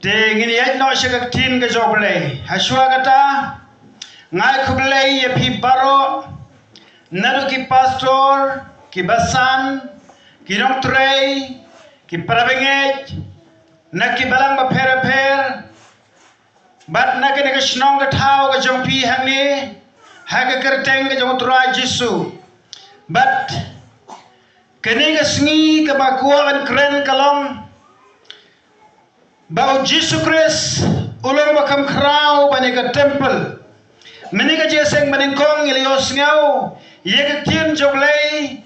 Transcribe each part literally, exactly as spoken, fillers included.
Te ngin ïaid noh sha ka ktien ka jong U Blei. Hashwa kata, nga ai khublei ïa phi baroh, naduh ki pastor, ki basan, ki nongtrei, ki parabangeit, na ki balang bapher bapher, bad na kane ka shnong ka thaw ka jong phi hangne, ha ka kyrteng ka jong U Trai Jisu. Bad kane ka sngi kaba kwah ban kren ka long ba U Jisu Khrist u long ba kham khraw ban ïa ka temple. Mynne ka jingïaseng banyngkong ngi la ïohsngew ïa ka ktien jong U Blei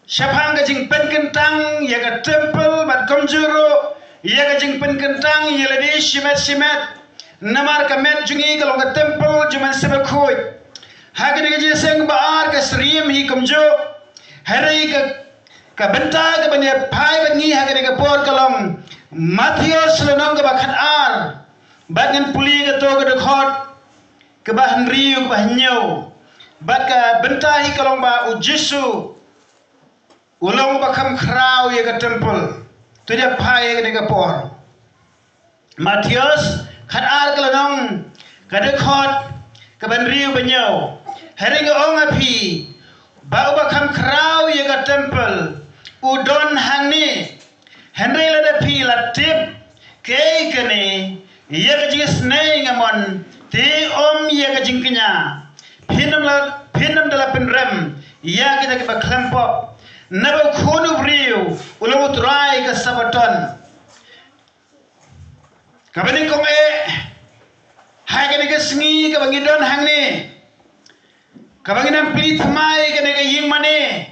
shaphang ka jingpynkyntang ïa ka temple bad kumjuh ruh ïa ka jingpynkyntang ïa lade shimet shimet. Namar ka met jong ngi ka long ka temple jong U Mynsiem Bakhuid. Ha kane ka jingïaseng ba ar ka syriem hi kumjuh. Hynrei ka, ka bynta kaban ïa phai bad ngi ha kane ka por ka long Mathaios lynnong kaba khatar. Bad ngin pule kato ka dkhot kaba hynriew, kaba hynñiew. Bad ka bynta hi ka long ba U Jisu u long ba kham khraw ïa ka temple. To ïa phai ïa kane ka por. Mathaios khatar ka lynnong, ka dkhot kaba hynriew bad hynñiew. Hynrei nga ong ïa phi ba uba kham khraw ïa ka temple u don hangne. Hynrei lada phi la tip kaei kane, ïa ka jingisynei nga mon, te ym ïa ka jingkñia, phin ym la, phin ym da la pynrem ïa kita kiba khlem pop, naba U Khun u briew u long U Trai ka Sabaton. Kaba nyngkong eh, ha kane ka sngi kaba ngi don hangne, kaba ngi nang plie thymmai kane ka ïing mane,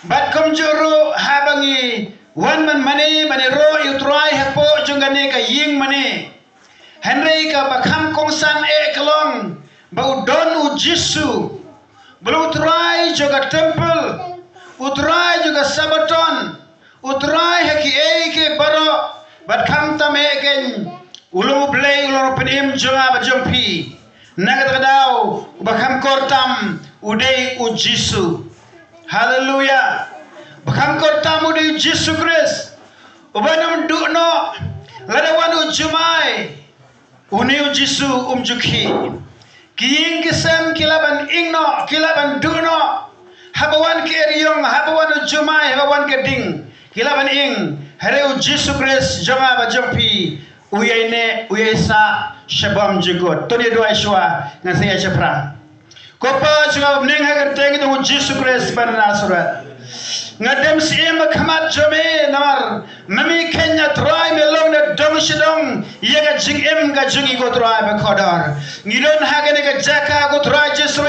bad kumjuh ruh haba ngi wan ban mane, ban ïaroh ïa U Trai hapoh jong kane ka ïing mane. Hynrei kaba kham kongsan eh ka long ba u don U Jisu, ba u long U Trai jong ka temple, U Trai jong ka Sabaton, U Trai ha kiei kiei baroh, bad khamtam eh kein, u long U Blei, u long U Nongpynim jong nga bad jong phi. Na kata ka daw, uba kham kor tam u dei U Jisu. Haleluya. Uba kham kor tam u dei U Jisu Khrist. Uba nym duh noh, lada wan u jumai, une U Jisu um ju khih. Ki ïing ki sem ki lah ban ing noh, ki lah ban duh noh. Haba wan ki eriong, haba wan u jumai, haba wan ka ding, ki lah ban ing. Hynrei U Jisu Khrist jong nga bad jong phi, u ïaineh, u ïaisah sha bymjukut. To ngin duwai shuwa, ngan sa ïaid shaphrang. Ko Pa jong nga ba ha bneng, ha ka kyrteng jong U Jisu Khrist ba na Nasareth, nga dem siem ha khmat jong me namar ma me kein, A Trai, me long na dong sha dong ïa ka jingim ka jong ngi, ko Trai bakordor. Ngi don ha kane ka jaka, ko Trai Jisu,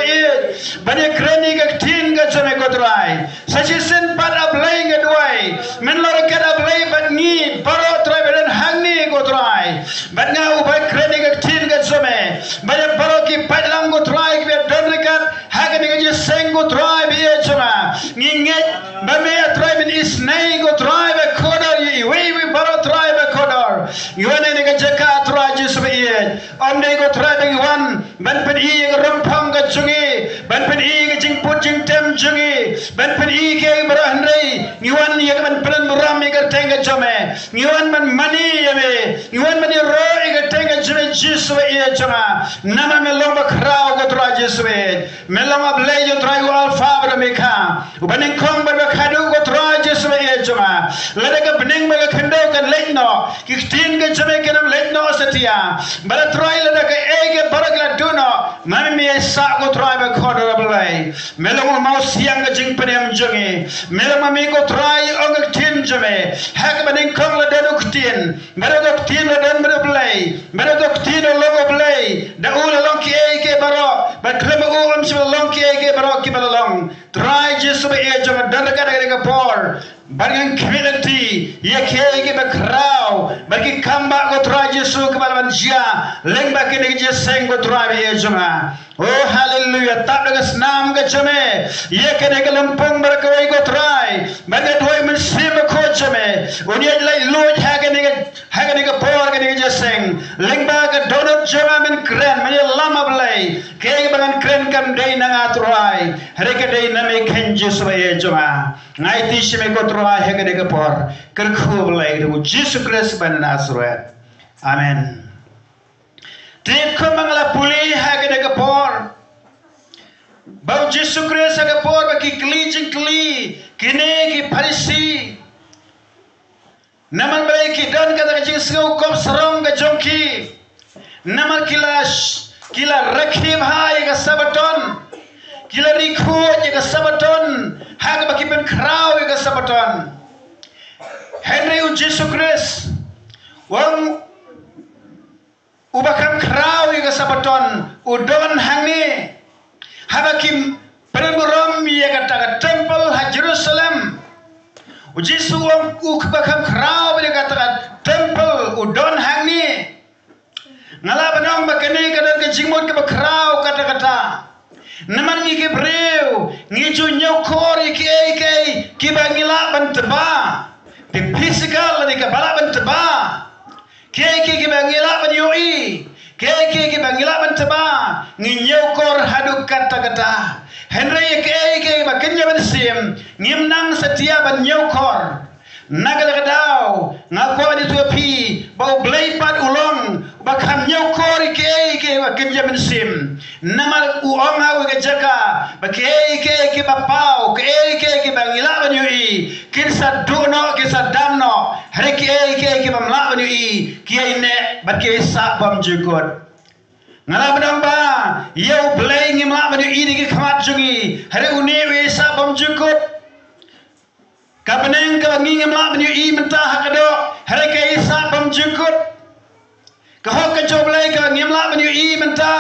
ban ïakren ïa ka ktien ka jong me, ko Trai. Sa shisien pat, A Blei, nga duwai men long ryngkat, A Blei, bad ngi baroh, Trai, ba don hangne, ko Trai. Bad nga uba kren ïa ka ktien ka jong me, bad ïa baroh ki paidlang, ko Trai, kiba don ryngkat ha kane ka jingïaseng, ko Trai ba ïeit jong nga. Ngi ngeit ba me, A Trai, men isynei, ko Trai bakordor, ïa iwei ïa iwei baroh, Trai bakordor. Ngi wan ha kane ka jaka, Trai Jisu ba ïeit, ym dei, ko Trai, ba ngi wan ban pyni ïa ka rongphang ka jong ngi, ban pyni ïa ka jingput jingtem jong ngi, ban pyni ïa kiei baroh, hynrei ngi wan ïa ka ban pynburom ïa ka kyrteng ka jong me. Ngi wan ban mane ïa me, ngi wan ban ïaroh ïa ka kyrteng ka jong me, Jisu ba ïeit jong nga. Namar me long ba khraw, ko Trai Jisu ba ïeit. Me long, A Blei, U Trai, u Alpha bad Omega, uba nyngkong bad uba khatduh, ko Trai Jisu ba ïeit jong nga. Lada ka bneng bad ka khyndew kan leit noh, ki ktien ka jong me kin ym leit noh satia. Bad, A Trai, lada kaei kaei baroh ki la duh noh, ma me, me ïaisah, ko Trai bakordor, A Blei. Me long u mawsiang ka jingpynim jong ngi. Me long ma me, ko Trai, ong ka ktien jong me. Ha kaba nyngkong la don u Ktien, bad ha u Ktien la don bad U Blei, bad ha u Ktien la long U Blei. Da u la long kiei kiei baroh, bad khlem u ym shym la long kiei kiei baroh kiba la long. Trai Jisu ba ïeit jong nga, don ryngkat ha kane ka por, bad ngan khmih lynti ïa kiei kiei ba khraw, bad ki kam ba, ko Trai Jisu, kiba la ban jia lyngba kane ka jingïaseng, ko Trai ba ïeit jong nga. Oh, haleluya. Tap da ka snam ka jong me ïa kane ka lympung ba kawei, ko Trai, bad nga duwai, Mynsiem Bakhuid jong me un ïaid laitluid ha kane ka, ha kane ka por, kane ka jingïaseng. Lyngba ka dohnud jong nga, men kren, men ïalam, A Blei. Kaei ba ngan kren kam dei na nga, Trai, hynrei ka dei na me kein, Jisu ba ïeit jong nga. Nga aiti sha me, ko Trai, ha kane ka por. Kyrkhu, A Blei, da U Jisu Khrist ba na Nasareth. Amen. Te kumba nga la pule ha kane ka por, ba u Jisu Khrist ha ka por ba ki kylli jingkylli kine ki Pharisi, namar balei ki don kata ka jingsngew kop sarong ka jong ki, namar ki la sh- ki la rakhe bha ïa ka Sabaton, ki la ri khuid ïa ka Sabaton, ha kaba ki pynkhraw ïa ka Sabaton. Hynrei u Jisu Khrist u ong, uba kham khraw ïa ka Sabaton u don hangne. Haba ki pynburom ïa kata ka templ ha Jerusalem, u Jisu u ong, uba kham khraw ïa kata ka templ u don hangne. Nga lah ban ong ba kane ka don ka jingmut kaba khraw kata kata. Namar ngi ki briew ngi ju ñiewkor ïa kiei kiei kiba ngi lah ban tba. Te physical lane kaba lah ban tba. Kiei kiei kiba ngi lah ban ïohi, kiei kiei kiba ngi lah ban tba, ngi ñiewkor haduh katta katta. Hynrei ïa kiei kiei ba kynja mynsiem ngim nang satia ban ñiewkor. Na kata ka daw nga kwah ban ïathuh ïa phi ba U Blei pat u long uba kham ñiewkor ïa kiei kiei ba kynja mynsiem. Namar u ong ha kawei ka jaka ba kiei kiei kiba paw, kiei kiei kiba ngi lah ban ïohi, kin sa duh noh, kin sa dam noh. Hynrei kiei kiei kibym lah ban ïohi, ki ïaineh bad ki ïaisah bymjukut. Nga lah ban ong ba ïa U Blei ngim lah ban ïohi da ki khmat jong ngi, hynrei une u ïaisah bymjukut. Ka bneng kaba ngi ngim lah ban ïohi mynta ha ka doh, hynrei ka ïaisah bymjukut. Ka hok ka jong U Blei kaba ngim lah ban ïohi mynta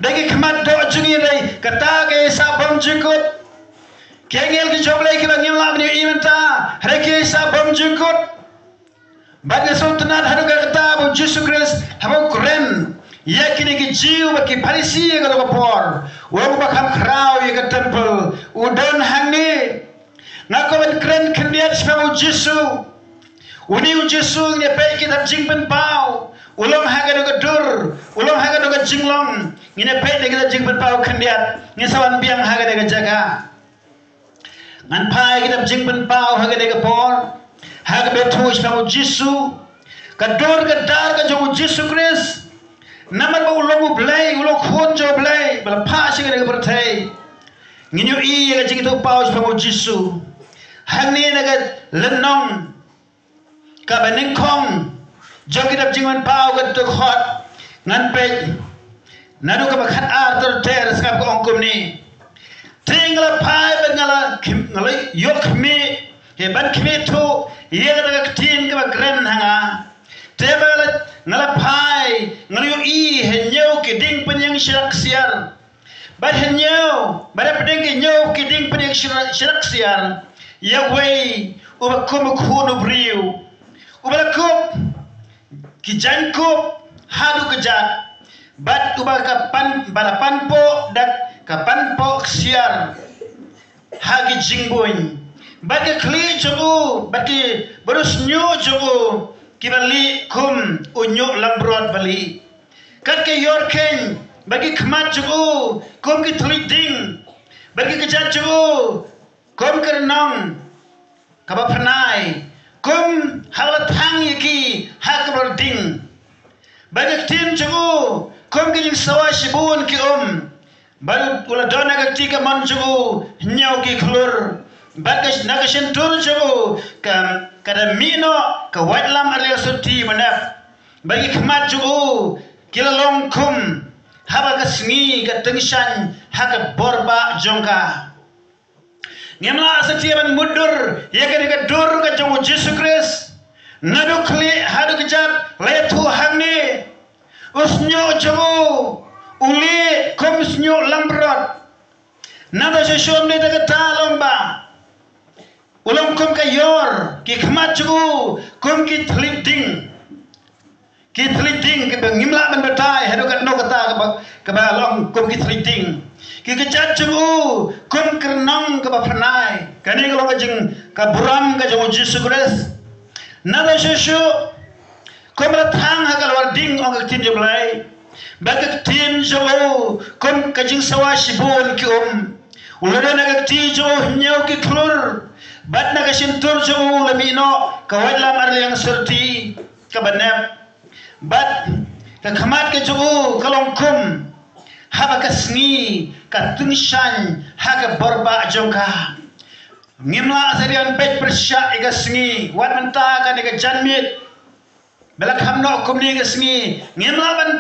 da ki khmat doh jong ngi, hynrei kata ka ïaisah bymjukut. Ki angel ki jong U Blei kiba ngim lah ban ïohi mynta, hynrei ki ïaisah bymjukut. Bad nga sngewtynnat haduh katta ba u Jisu Khrist haba u kren ïa kine ki Jiw bad ki Pharisi ha kato ka por, u ong, uba kham khraw ïa ka templ u don hangne. Nga kwah ban kren khyndiat shaphang u Jisu. Une u Jisu, ngin ïa peit kitab Jingpynpaw, u long ha kano ka dur, u long ha kano ka jinglong, ngin ïa peit na kitab Jingpynpaw khyndiat. Ngin sa wan biang ha kane ka jaka. Ngan phai kitab Jingpynpaw ha kane ka por, ha kaba ïathuh shaphang u Jisu, ka dur ka dar ka jong u Jisu Khrist. Namar ba u long U Blei, u long Khun jong U Blei ba la phah sha kane ka pyrthei. Ngin ïohi ïa ka jingïathuhpaw shaphang u Jisu hangne na ka lynnong kaba nyngkong jong kitab Jingpynpaw, ka dkhot, ngan peit naduh kaba khatar ter ter, sngap ka ong kumne: Te nga la phai bad nga la khmih, nga la ïoh khmih, eh, ban khmih thuh ïa kata ka ktien kaba kren ha nga. Te ba nga la, nga la phai, nga la ïohi hynñiew ki diengpynïeng shirak ksiar. Bad hynñiew, bad hapdeng ki hynñiew ki diengpynïeng shirak, shirak ksiar, ïa uwei uba kum u Khun u briew, uba la kup ki jaiñkup haduh kjat, bad uba ka pan, ba la panpoh da ka panpoh ksiar ha ki jingbuiñ, bad ki khlieh jong u bad ki baroh shñiuh jong u kiba lieh kum u ñiuh langbrot ba lieh. Kat ka ïor kheiñ, bad ki khmat jong u kum ki thylliej ding, bad ki kjat jong u kum ka rnong kaba pyrnai, kum ha kaba la thang ïa ki ha ka bor ding. Bad ka ktien jong u kum ka jingsawa shibun ki um. Bad u la don ha ka kti kamon jong u hynñiew ki khlur. Bad ka, na ka shyntur jong u ka, ka da mih noh ka waitlam arliang surti ba nep. Bad ki khmat jong u ki la long kum haba ka sngi ka tyngshaiñ ha ka bor bah jong ka. Ngim lah satia ban mutdur ïa kane ka dur ka jong u Jisu Khrist. Naduh khlieh haduh kjat la ïathuh hangne. U shñiuh jong u u lieh kum shñiuh langbrot. Nangta shuh shuh ym dei tang kata, long ba u long kum ka ïor, ki khmat jong u kum ki thylliej ding. Ki thylliej ding kiba ngim lah ban batai haduh katno kata kaba, kaba long kum ki thylliej ding. Ki kjat jong u kum ka rnong kaba pyrnai. Kane ka long ka jing, ka burom ka jong u Jisu Khrist. Nangta shuh shuh kum la thang ha ka lwar ding, ong ka ktien jong U Blei. Bad ka ktien jong u kum ka jingsawa shibun ki um. U la don ha ka kti jong u hynñiew ki khlur. Bad na ka shyntur jong u la mih noh ka waitlam arliang surti kaba nep. Bad ka khmat ka jong u ka long kum haba ka sngi ka tyngshaiñ ha ka bor bah jong ka. Ngim lah sa ban peit pyrshah ïa ka sngi, wat mynta kane ka janmiet ba la kham noh kumne ka sngi, ngim lah ban,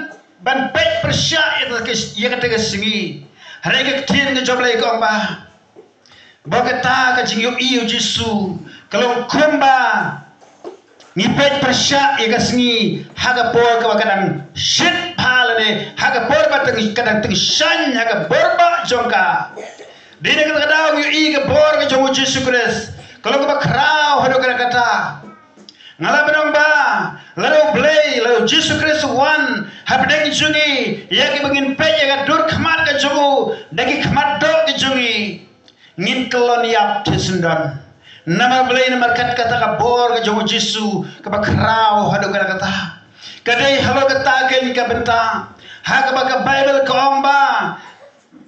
ban peit pyrshah ïa ka, ïa kata ka sngi. Hynrei ka ktien ka jong U Blei ka ong ba, ba kata ka jingïohi ïa u Jisu ka long kumba ngi peit pyrshah ïa ka sngi ha ka por kaba ka dang shit bha lane ha ka por ba teng, ka dang tyngshaiñ ha ka bor bah jong ka. Dei na kata ka daw ngi ïohi ka bor ka jong u Jisu Khrist ka long kaba khraw haduh katta katta. Nga la ban ong ba lada U Blei, lada u Jisu Khrist u wan hapdeng jong ngi, ïa kiba ngin peit ïa ka dur khmat ka jong u da ki khmat doh ka jong ngi, ngin kyllon ïap shisyndon. Namar balei? Namar kat kata ka bor ka jong u Jisu kaba khraw haduh katta katta. Ka dei halor kata kein ka bynta ha kaba ka Baibl ka ong ba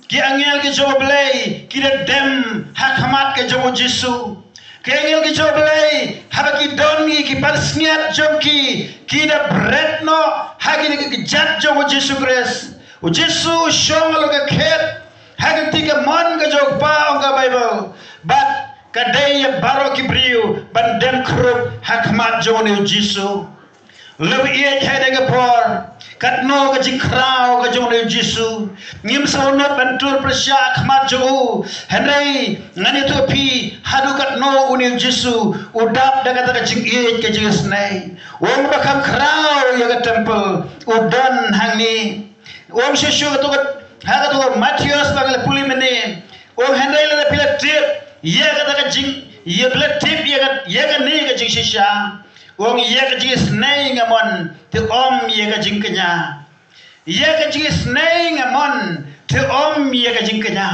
ki angel ki jong U Blei ki da dem ha khmat ka jong u Jisu. Ki angel ki jong U Blei haba ki don ïa ki pansngiat jong ki, ki da bret noh ha kine ki kjat jong u Jisu Khrist. U Jisu u shong halor ka khet ha ka kti kamon ka jong u Kpa, ong ka Baibl. Bad ka dei ïa baroh ki briew ban dem khrup ha khmat jong une u Jisu. Lada ïeit ha kane ka por, katno ka jingkhraw ka jong une u Jisu. Ngim sngewnud ban tur pyrshah ha khmat jong u. Hynrei ngan ïathuh ïa phi haduh katno une u Jisu u dap da kata ka jingïeit ka jingisnei. U ong ba kham khraw ïa ka temple, u don hangne. U ong shuh shuh kato ka, ha kato ka Mathaios ba ngi la pule mynne. U ong hynrei lada phi la tip ïa kata ka jing, ïa phi la tip ïa ka, ïa kane ka jingshisha. U ong ïa ka jingisnei nga mon, te ym ïa ka jingkñia. Ïa ka jingisnei nga mon, te ym ïa ka jingkñia.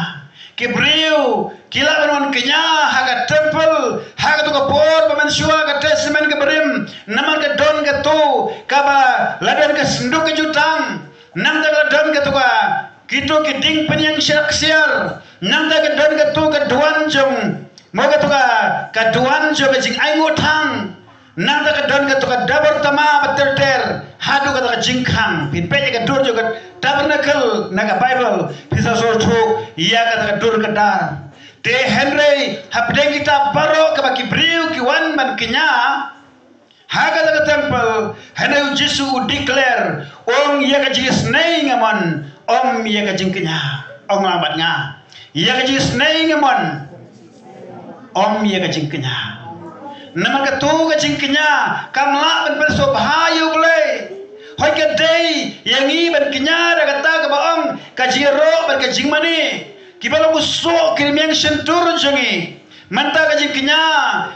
Ki briew ki lah ban wan kñia ha ka temple ha kato ka por ba mynshuwa ka Testament kaba rim, namar ka don kato kaba la don ka synduk ka jutang. Nangta ka la don kato ka, kito ki dieng pynïeng ksiar ksiar. Nangta ka don kato ka duwan jong, mo kato ka, ka duwan jong ka jingainguh thang. Nangta ka don kato ka dabor tama ba ter ter haduh kato ka jingkhang. Phin peit ïa ka dur jong ka tabernacle na ka Baibl, phin sa sngewthuh ïa kato ka dur ka dar. Te hynrei hapdeng kita baroh kaba ki briew ki wan ban kñia ha kata ka temple, hynrei u Jisu u declare, u ong ïa ka jingisnei nga mon, ym ïa ka jingkñia. Ong lang bad nga, ïa ka jingisnei nga mon, ym ïa ka jingkñia. Namar kato ka jingkñia kam lah ban pynsngewbha ïa U Blei. Hooid ka dei ïa ngi ban kñia da kata kaba ong ka jingïaroh bad ka jingmane, kiba long u soh ki rmiang shyntur jong ngi. Mynta ka jingkñia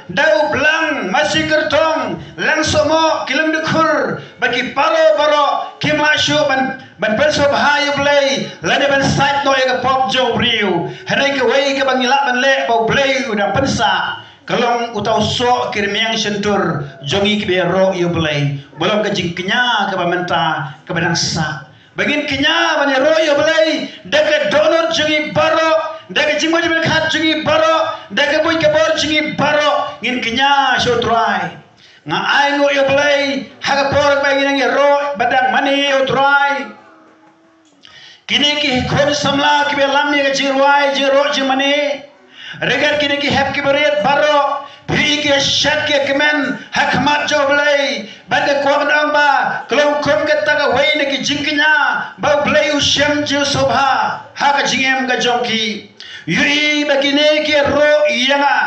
da u blang, masi kyrtong, lang sohmoh, ki lum dkhur, ba ki paro baroh kim lah shuh ban, ban pynsngewbha ïa U Blei lane ban sait noh ïa ka pop jong u briew. Hynrei kawei kaba ngi lah ban leh ba U Blei u dang pynsah, ka long uta u soh ki rmiang shyntur jong ngi kiba ïaroh ïa U Blei, ba long ka jingkñia kaba mynta kaba dang sah. Ba ngin kñia ban ïaroh ïa U Blei da ka dohnud jong ngi baroh, da ka jingmut jingpyrkhat jong ngi baroh, da ka buit ka bor jong ngi baroh, ngin kñia sha U Trai. Nga ainguh ïa U Blei ha ka por ba ngi nang ïaroh bad dang mane ïa U Trai. Kine ki khun samla kiba lam ïa ka jingrwai, jingïaroh, jingmane. Ryngkat kine ki hep ki barit baroh, phi ki shet ki kmen ha khmat jong U Blei. Bad nga kwah ban ong ba ka long kum kata kawei na ki jingkñia ba U Blei u shem jingsngewbha ha ka jingim ka jong ki. Ïohi ba kine ki ïaroh ïa nga.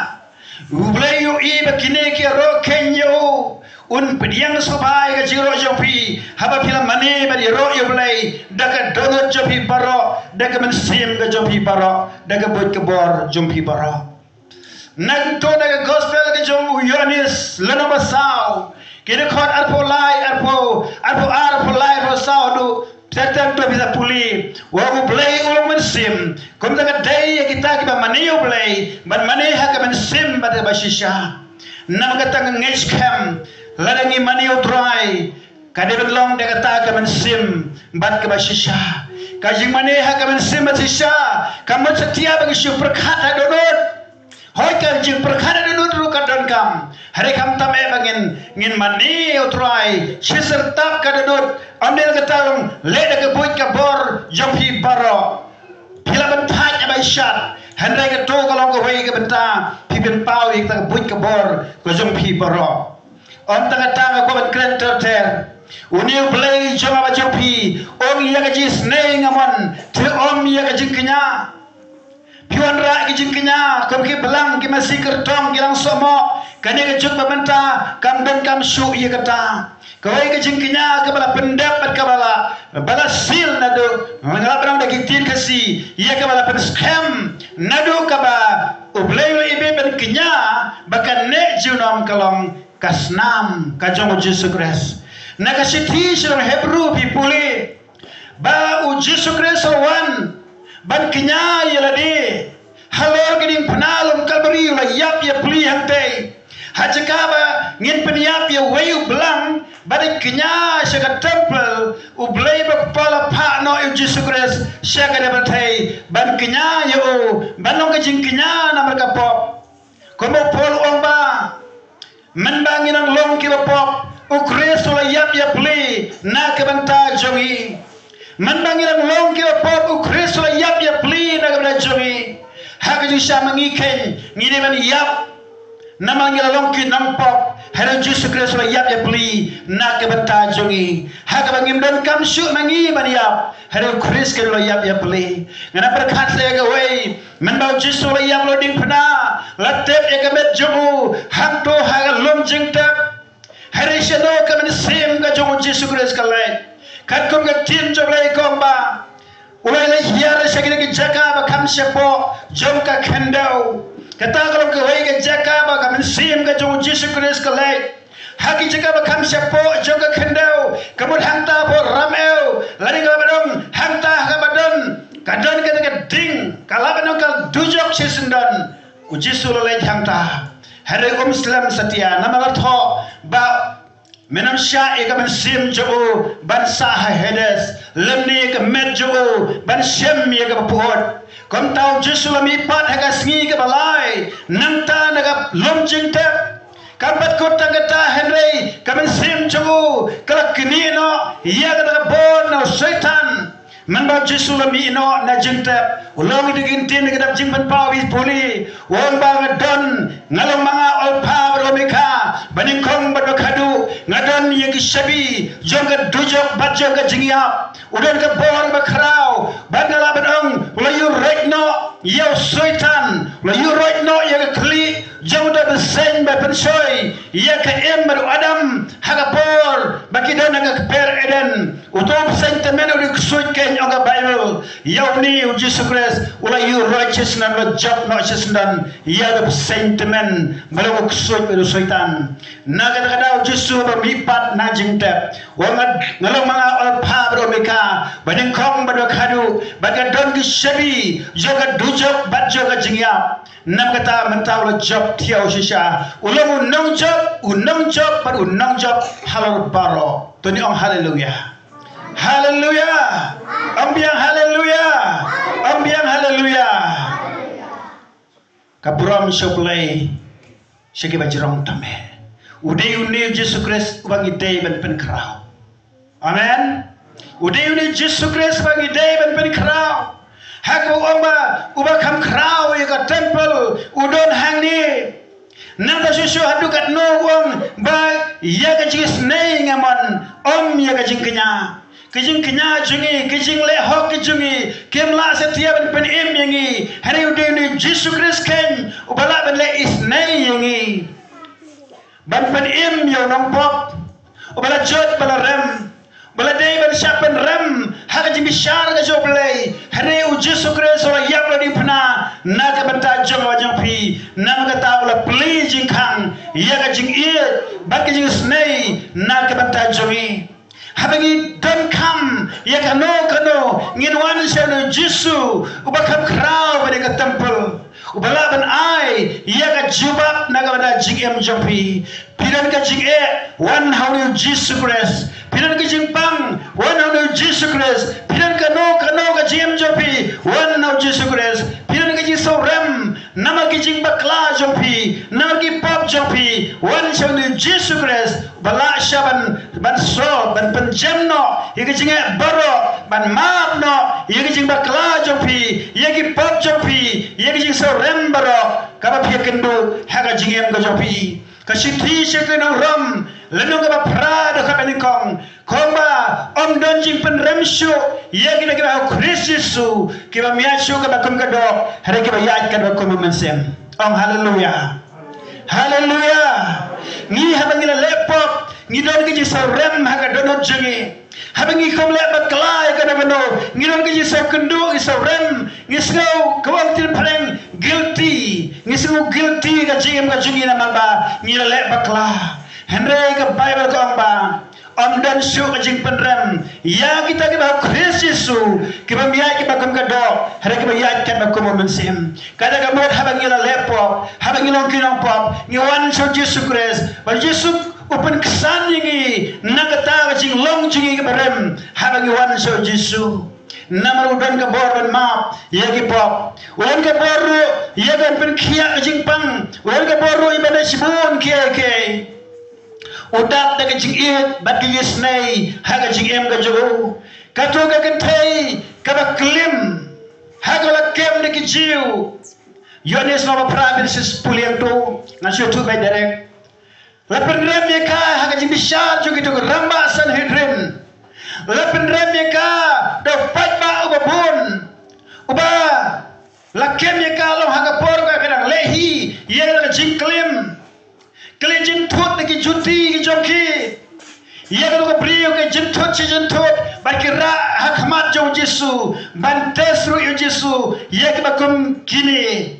U Blei u ïohi ba kine ki ïaroh khein ïa u. Un pdiang sngewbha ïa ka jingïaroh jong phi haba phi la mane bad ïaroh ïa U Blei da ka dohnud jong phi baroh, da ka mynsiem ka jong phi baroh, da ka buit ka bor jong phi baroh. Nangta na ka gospel ka jong u Ïoannis lynnong ba saw, ki dkhot arphew lai, arphew, arphew ar, arphew lai, arphew saw haduh ter ter, to phi sa pule. U ong U Blei u long mynsiem. Kumta ka dei ïa kita kiba mane ïa U Blei ban mane ha ka mynsiem bad kaba shisha. Namar kata nga ngeit skhem lada ngi mane ïa U Trai, ka dei ban long da kata ka mynsiem bad kaba shisha. Ka jingmane ha ka mynsiem bad shisha kam mut satia ba ngi shu pyrkhat ha dohnud. Hooid, ka jingpyrkhat ha Dud ruh ka donkam. Hynrei khamtam eh ba ngin, ngin mane ïa u Trai, shisien tap ka dohnud, ym dei la ka tang, leh da ka buit ka bor jong phi baroh. Phi lah ban thait ïa ba shad, hynrei kato ka long kawei ka bynta, phi pynpaw ïa ka buit ka bor ka jong phi baroh. Ym tang kata, nga kwah ban kren ter ter. Une U Blei jong nga bad jong phi, ong ïa ka jingisynei nga mon, te ym ïa ka jingkñia. Phi wanrah ki jingkñia, kum ki blang, ki masi kyrtong, ki lang sohmoh, kane ka juk ba mynta kam donkam shuh ïa kata. Kawei ka jingkñia kaba la pyndep bad kaba la, ba la seal naduh, nga lah ban ong da ki ktien Khasi, ïa kaba la pynskhem naduh kaba U Blei u la ibit ban kñia ba ka neh junom ka long ka snam ka jong U Jisu Khrist. Na ka shithi sha ki Hebru phi pule ba U Jisu Khrist u la wan ban kñia ïa lade. Halor ka diengphna lum Kalbari u la ïap ïapli hangtei. Ha jaka ba ngin pynïap ïa uwei u blang ba dei kñia sha ka temple, U Blei ba U Kpa u la phah noh ïa U Jisu Khrist sha ka dei pyrthei ban kñia ïa u, ban long ka jingkñia namar ka pop. Kumba u Paul u ong ba, mynba ngi nang long kiba pop, U Khrist u la ïap ïapli na ka bynta jong ngi. Mynba ngi nang long kiba pop, U Khrist u la ïap ïapli na ka bynta jong ngi. Ha ka jingshisha ma ngi keiñ, ngi dei ban ïap namar ngi la long ki nongpop, hynrei U Jisu Khrist u la ïap ïapli na ka bynta jong ngi. Ha kaba ngim donkam shuh ma ngi ban ïap, hynrei U Khrist keiñ u la ïap ïapli. Nga nang pyrkhat sa ïa kawei, mynba U Jisu u la ïap la diengphna, la tep ïa ka met jong u hangto ha ka lum jingtep. Hynrei shano ka mynsiem ka jong U Jisu Khrist ka leit? Katkum ka ktien jong U Blei ka ong ba u la leit hiar sha kine ki jaka ba kham shapoh jong ka khyndew. Kata ka long kawei ka jaka ba ka mynsiem ka jong U Jisu Khrist ka leit. Ha ki jaka ba kham shapoh jong ka khyndew, ka mut hangta hapoh Ramew, lane kaba don, hangta ha kaba don, ka don kata ka ding, ka lah ban ong ka dujok shisyndon. U Jisu u la leit hangta. Hynrei um slem satia, namar la thoh ba men ym shah ïa ka mynsiem jong u ban sah ha Hades, lymne ïa ka met jong u ban shem ïa kaba pyut. Kumta U Jisu u la mihpat ha ka sngi kaba lai, nangta na ka lum jingtep. Kam pat kut tang kata hynrei ka mynsiem jong u ka la knieh noh ïa kata ka bor na u Soitan. Mynba U Jisu u la mih noh na jingtep, u la ong ïa ki ktien ha ka kitab Jingpynpaw, phi pule, u ong ba nga don, nga long ma nga u Alpha bad Omega, ba nyngkong bad ba khadduh, nga don ïa ki shabi jong ka dujok bad jong ka jingïap. U don ka bor ba khraw, bad nga lah ban ong, u la ïuh roit noh ïa u Soitan, u la ïuh roit noh ïa ka khlieh jong uta u bseiñ ba pynshoi ïa ka Im bad u Adam ha ka por ba ki don ha ka kper Eden. Uta u bseiñ tymmen u dei u ksuid keiñ, ong ka Baibl. Ïa une U Jisu Khrist u la ïuh roit shisyndon, u la jop noh shisyndon ïa uta u bseiñ tymmen ba long u ksuid bad u Soitan. Na kata ka daw U Jisu haba mihpat na jingtep, u ong, nga long ma nga u Alpha bad Omega, ba nyngkong bad ba khadduh, bad nga don ki shabi jong ka dujok bad jong ka jingïap. Namar kata mynta u la jop thiaw shisha. U long u nongjop, u nongjop bad u nongjop halor baroh. To ngin ong haleluya. Haleluya. Ong biang haleluya. Ong biang haleluya. Ka burom sha U Blei sha kiba jrong tam eh. U dei une U Jisu Khrist uba ngi dei ban pynkhraw. Amen. U dei une U Jisu Khrist uba ngi dei ban pynkhraw. Ha kaba u ong ba uba kham khraw ïa ka temple u don hangne. Nangta shuh shuh haduh katno u ong ba ïa ka jingisynei nga mon, ym ïa ka jingkñia. Ka jingkñia jong ngi, ka jingleh hok ka jong ngi, kim lah satia ban pynim ïa ngi. Hynrei u dei une U Jisu Khrist keiñ uba lah ban leh isynei ïa ngi, ban pynim ïa u nongpop uba la jot ba la rem, ba la dei ban shah pynrem ha ka jingbishar ka jong U Blei. Hynrei U Jisu Khrist u la ïap la diengphna na ka bynta jong nga jong phi. Namar kata u la plie jingkhang ïa ka jingïeit bad ka jingisynei na ka bynta jong ngi. Haba ngi donkam ïa kano kano, ngin wan sha une U Jisu uba kham khraw bad ïa ka temple, uba lah ban ai ïa ka jubab na ka bynta jingim jong phi. Phi don ka jingeh, wan ha une U Jisu Khrist. Phi don ka jingpang, wan ha une U Jisu Khrist. Phi don kano kano ka jingim jong phi, wan ha U Jisu Khrist. Phi don ka jingsngewrem namar ki jingbakla jong phi, namar ki pop jong phi, wan sha u Jisu Khrist, ba lah shah ban, ban sop, ban pynjem noh ïa ki jingeh baroh, ban map noh ïa ki jingbakla jong phi, ïa ki pop jong phi, ïa ki jingsngewrem baroh, kaba phi ïakynduh ha ka jingim ka jong phi. Ka shithi sha ki nong Rom, lynnong kaba phra, dkhot ba nyngkong, ka ong ba ym don jingpynrem shuh ïa kita kiba ha u Khrist Jisu, kiba ym ïaid shuh katba kum ka doh, hynrei kiba ïaid katba kum u mynsiem. Ong haleluya. Haleluya. Ngi, haba ngi la leh pop, ngi don ki jingsngewrem ha ka dohnud jong ngi. Haba ngi kum leh bakla ïa kano kano, ngi don ki jingsngewkynduh, jingsngewrem, ngi sngew, ka ong ktien phareng, guilty. Ngi sngew guilty ka jingim ka jong ngi namar ba ngi la leh bakla. Hynrei ka Baibl ka ong ba ym don shuh ka jingpynrem ïa kita kiba ha u Khrist Jisu, kiba ym ïaid katba kum ka doh, hynrei kiba ïaid katba kum u mynsiem. Kata ka mut haba ngi la leh pop, haba ngi long ki nongpop, ngi wan sha u Jisu Khrist, ba u Jisu u pynksan ïa ngi na kata ka jinglong jong ngi kaba rim, haba ngi wan sha u Jisu. Namar u don ka bor ban map ïa ki pop, u don ka bor ruh ïa ka ban pynkhiah ka jingpang, u don ka bor ruh ïa ban leh shibun kiei kiei. U dap da ka jingïeit bad ka jingïasnei ha ka jingim ka jong u. Kato ka kynthei kaba klim ha kaba la kem da ki Jiw. Ïoannis lynnong ba phra, dkhot shiphew lyngkhuh, ngan shu ïathuh beit direct. La pynrem ïa ka ha ka jingbishar jong kito ki rangbah Sanhedrin. La pynrem ïa ka da u paidbah uba bun, uba la kem ïa ka long ha ka por kaba ka dang leh hi ïa ka jingklim. Ki la jynthut da ki juti ki jong ki ïa kato ka briew, ki jynthut shi jynthut, bad ki rah ha khmat jong u Jisu ban test ruh ïa u Jisu ïa kiba kum kine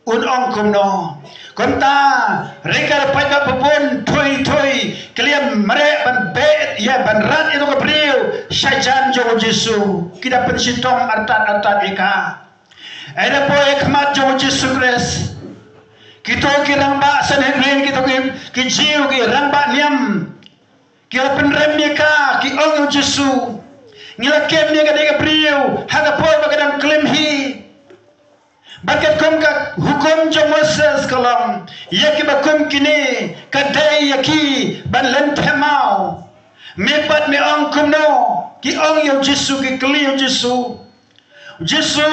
un ong kumno. Kumta, hynrei ka la paidbah ba bun, thui thui, ki la ïa mareh ban beh, ïa ban rat ïa kato ka briew sha jan jong u Jisu. Ki da pynshitom artat artat ïa ka. Hynda la poi ha khmat jong u Jisu Khrist, kito ki rangbah Sanhedrin, kito ki, ki Jiw, ki rangbah niam, ki la pynrem ïa ka, ki ong ïa u Jisu, ngi la kem ïa kane ka briew ha ka por ba ka dang klim hi. Bad katkum ka hukum jong u Moses ka long, ïa kiba kum kine ka dei ïa ki ban lynthem maw. Me pat me ong kumno? Ki ong ïa u Jisu, ki kylli ïa u Jisu. U Jisu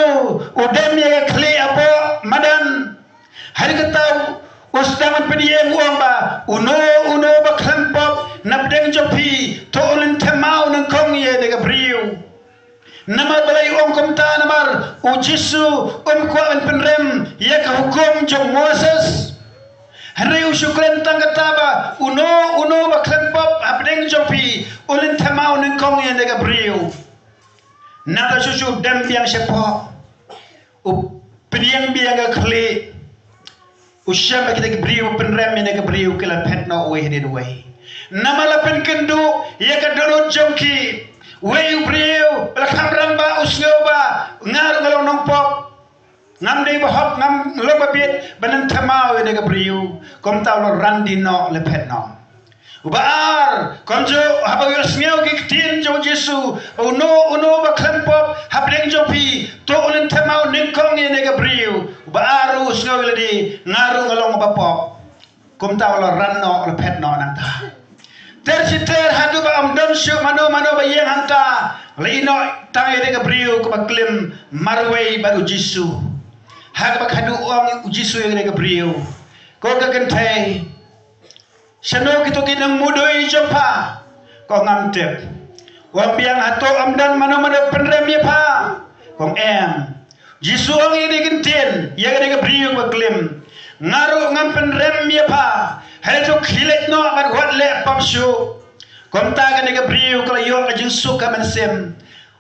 u dem ïa ka khlieh hapoh madan. Hynrei kata u sdang ban pdiang, u ong ba uno uno ba khlem pop na pdeng jong phi, to un lynthem maw nyngkong ïa kane ka briew. Namar balei u ong kumta? Namar u Jisu um kwah ban pynrem ïa ka hukum jong u Moses. Hynrei u shu kren tang kata ba uno uno ba khlem pop ha pdeng jong phi, un lynthem maw nyngkong ïa kane ka briew. Nangta shuh shuh u dem biang shapoh, u pdiang biang ka khlieh. U shem ba kita ki briew ba pynrem ïa kane ka briew ki la phet noh uwei hadien uwei. Namar la pynkynduh ïa ka dohnud jong ki. Uwei u briew ba la kham rangbah u sngew ba nga ruh nga long nongpop. Ngam dei bahok, ngam long babieit ban lynthem maw ïa kane ka briew. Kumta u la ran dien noh, la phet noh. Uba ar, kumjuh, haba u ïohsngew ki ktien jong u Jisu, uno uno ba khlem pop ha pdeng jong phi, to un lynthem maw nyngkong ïa kane ka briew. Uba ar u sngew ïa lade, nga ruh nga long uba pop. Kumta u la ran noh, la phet noh nangta. Ter shi ter haduh ba ym don shuh mano mano ba ïeng hangta, la ïehnoh tang ïa kane ka briew kaba klim marwei bad u Jisu. Ha kaba khadduh u ong u Jisu ïa kane ka briew, ko ka kynthei, shano kito ki nongmudui jong pha? Ka ong ngam tip. U ong biang, hato ym don mano mano pynrem ïa pha? Ka ong em. Jisu ong ïa kane ka ktien ïa kane ka briew ba klim, nga ruh ngam pynrem ïa pha. Hynrei to khie leit noh bad wat leh pop shuh. Kumta kane ka briew ka la ïoh ka jingsuk ka mynsiem.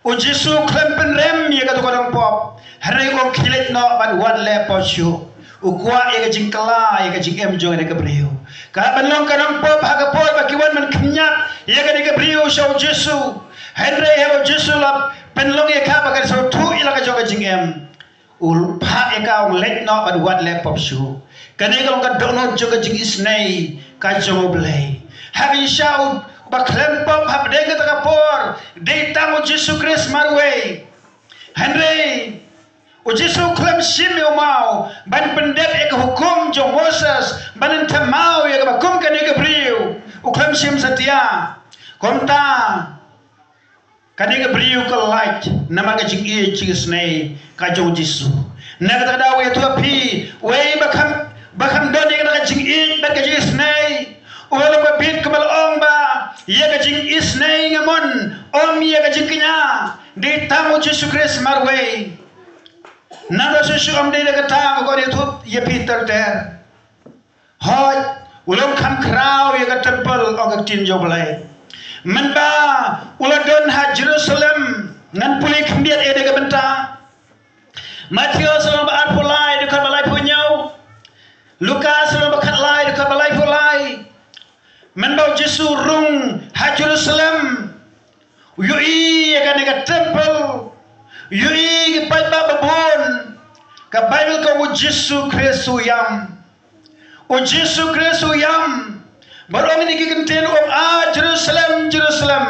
U Jisu khlem pynrem ïa kato ka nongpop, hynrei u ong khie leit noh bad wat leh pop shuh. U kwah ïa ka jingkylla ïa ka jingim jong kane ka briew. Ka la pynlong ka nongpop ha ka por ba ki wan ban kynñiat ïa kane ka briew sha u Jisu. Hynrei haba u Jisu la pynlong ïa ka ba kan sngewthuh ïa la ka jong ka jingim, u phah ïa ka, u ong leit noh bad wat leh pop shuh. Kane ka long ka dohnud jong ka jingisynei ka jong U Blei. Ha ka jingshisha uba khlem pop hapdeng kata ka por dei tang u Jisu Khrist marwei. Hynrei U Jisu u khlem shim ïa u maw ban pyndep ïa ka hukum jong u Moses ban pynthymmai ïa kaba kum kane ka briew. U khlem shim satia. Kumta kane ka briew ka lait namar ka jingïeit jingisynei ka jong u Jisu. Na kata ka daw ïathuh ïa phi, uei ba kham, ba kham don ïa kata ka jingïeit bad ka jingisynei. Uei ba bit kaba la ong ba ïa ka jingisynei nga mon, ym ïa ka jingkñia. Dei tang u Jisu Khrist marwei. Nangta shuh shuh ym dei da kata, nga kwah ïathuh ïa phi ter ter. Hooid, u long kham khraw ïa ka temple, ong ka ktien jong U Blei. Mynba u la don ha Jerusalem, ngan pule khyndiat ïa kane ka bynta. Mathaios lynnong ba arphew lai, dkhot ba laiphew hynñiew. Lukas lynnong ba khatlai, dkhot ba laiphew lai. Mynba u Jisu u rung ha Jerusalem, u ïohi ïa kane ka temple, u ïohi ki paidbah ba bun. Ka Baibl ka ong u Jisu Khrist u ïam. U Jisu Khrist u ïam. Bad u ong ïa ki kyntien, u ong, "A Jerusalem, Jerusalem,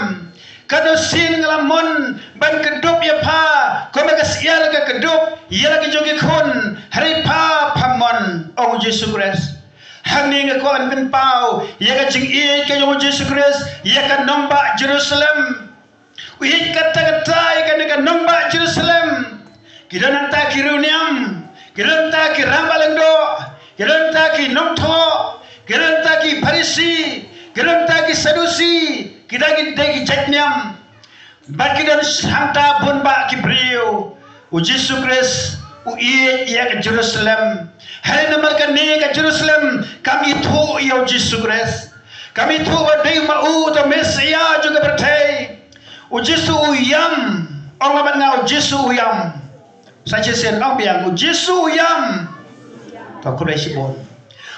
katno sien nga la mon ban kdup ïa pha kumba ka syiar ka kdup ïa la ki jong ki khun, hynrei pha pham mon," ong u Jisu Khrist. Hangne nga kwah ban pynpaw ïa ka jingïeit ka jong u Jisu Khrist ïa ka nongbah Jerusalem. U ïeit katta katta ïa kane ka nongbah Jerusalem. Ki don nangta ki riewniam, ki don nangta ki rangbah lyngdoh, ki don nangta ki nongthoh, ki don nangta ki Pharisi, ki don nangta ki Sadusi, ki don nangta ki jait niam. Bad ki don hangta bun bah ki briew. U Jisu Khrist u ïeit ïa ka Jerusalem. Hynrei namar kane ka Jerusalem kam ithuh ïa u Jisu Khrist. Kam ithuh ba dei ma u uta u Messaïah jong ka pyrthei. U Jisu u ïam. Ong bad nga, u Jisu u ïam. Sa shisien ong biang, u Jisu u ïam. To, khublei shibun.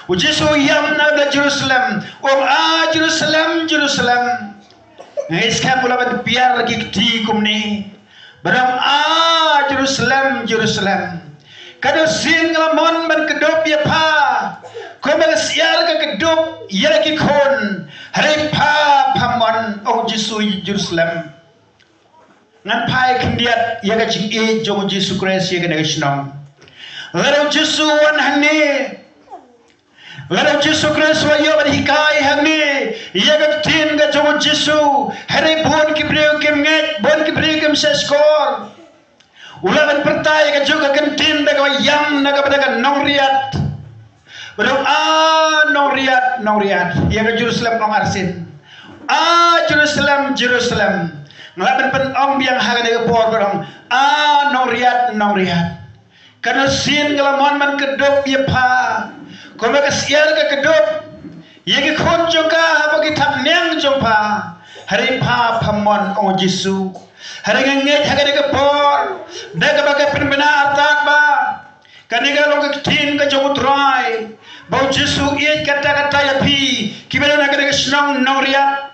U Jisu u ïam na ka Jerusalem. U ong, "A Jerusalem, Jerusalem." Nga ngeit skhem u lah ban pynbiang ki kti kumne. Bad u ong, "A Jerusalem, Jerusalem, katno sien nga la mon ban kdup ïa pha kumba ka syiar ka kdup ïa la ki khun, hynrei pha pham mon," ong u Jisu, "Jerusalem." Ngan phai khyndiat ïa ka jingïeit jong u Jisu Khrist ïa kane ka shnong. Lada u Jisu u wan hangne, lada u Jisu Khrist u la ïoh ban hikai hangne ïa ka ktien ka jong u Jisu, hynrei bun ki briew kim ngeit, bun ki briew kim shahshkor. U lah ban pyrta ïa kajuh ka kyntien da kaba ïam na ka bynta ka nongriat. Bad u ong, "A nongriat, nongriat." Ïa ka Jerusalem u ong arsien, "A Jerusalem, Jerusalem." Nga lah ban pyn-ong biang ha kane ka por, bad u ong, "A nongriat, nongriat, katno sien nga la mon ban kdup ïa pha kumba ka syiar ka kdup ïa ki khun jong ka hapoh ki thapniang jong pha, hynrei pha pham mon," ong u Jisu. Hynrei nga ngeit ha kane ka por, da kaba ka pynbna artat ba kane ka long ka ktien ka jong u Trai, ba u Jisu u ïeit katta katta ïa phi kiba don ha kane ka shnong nongriat.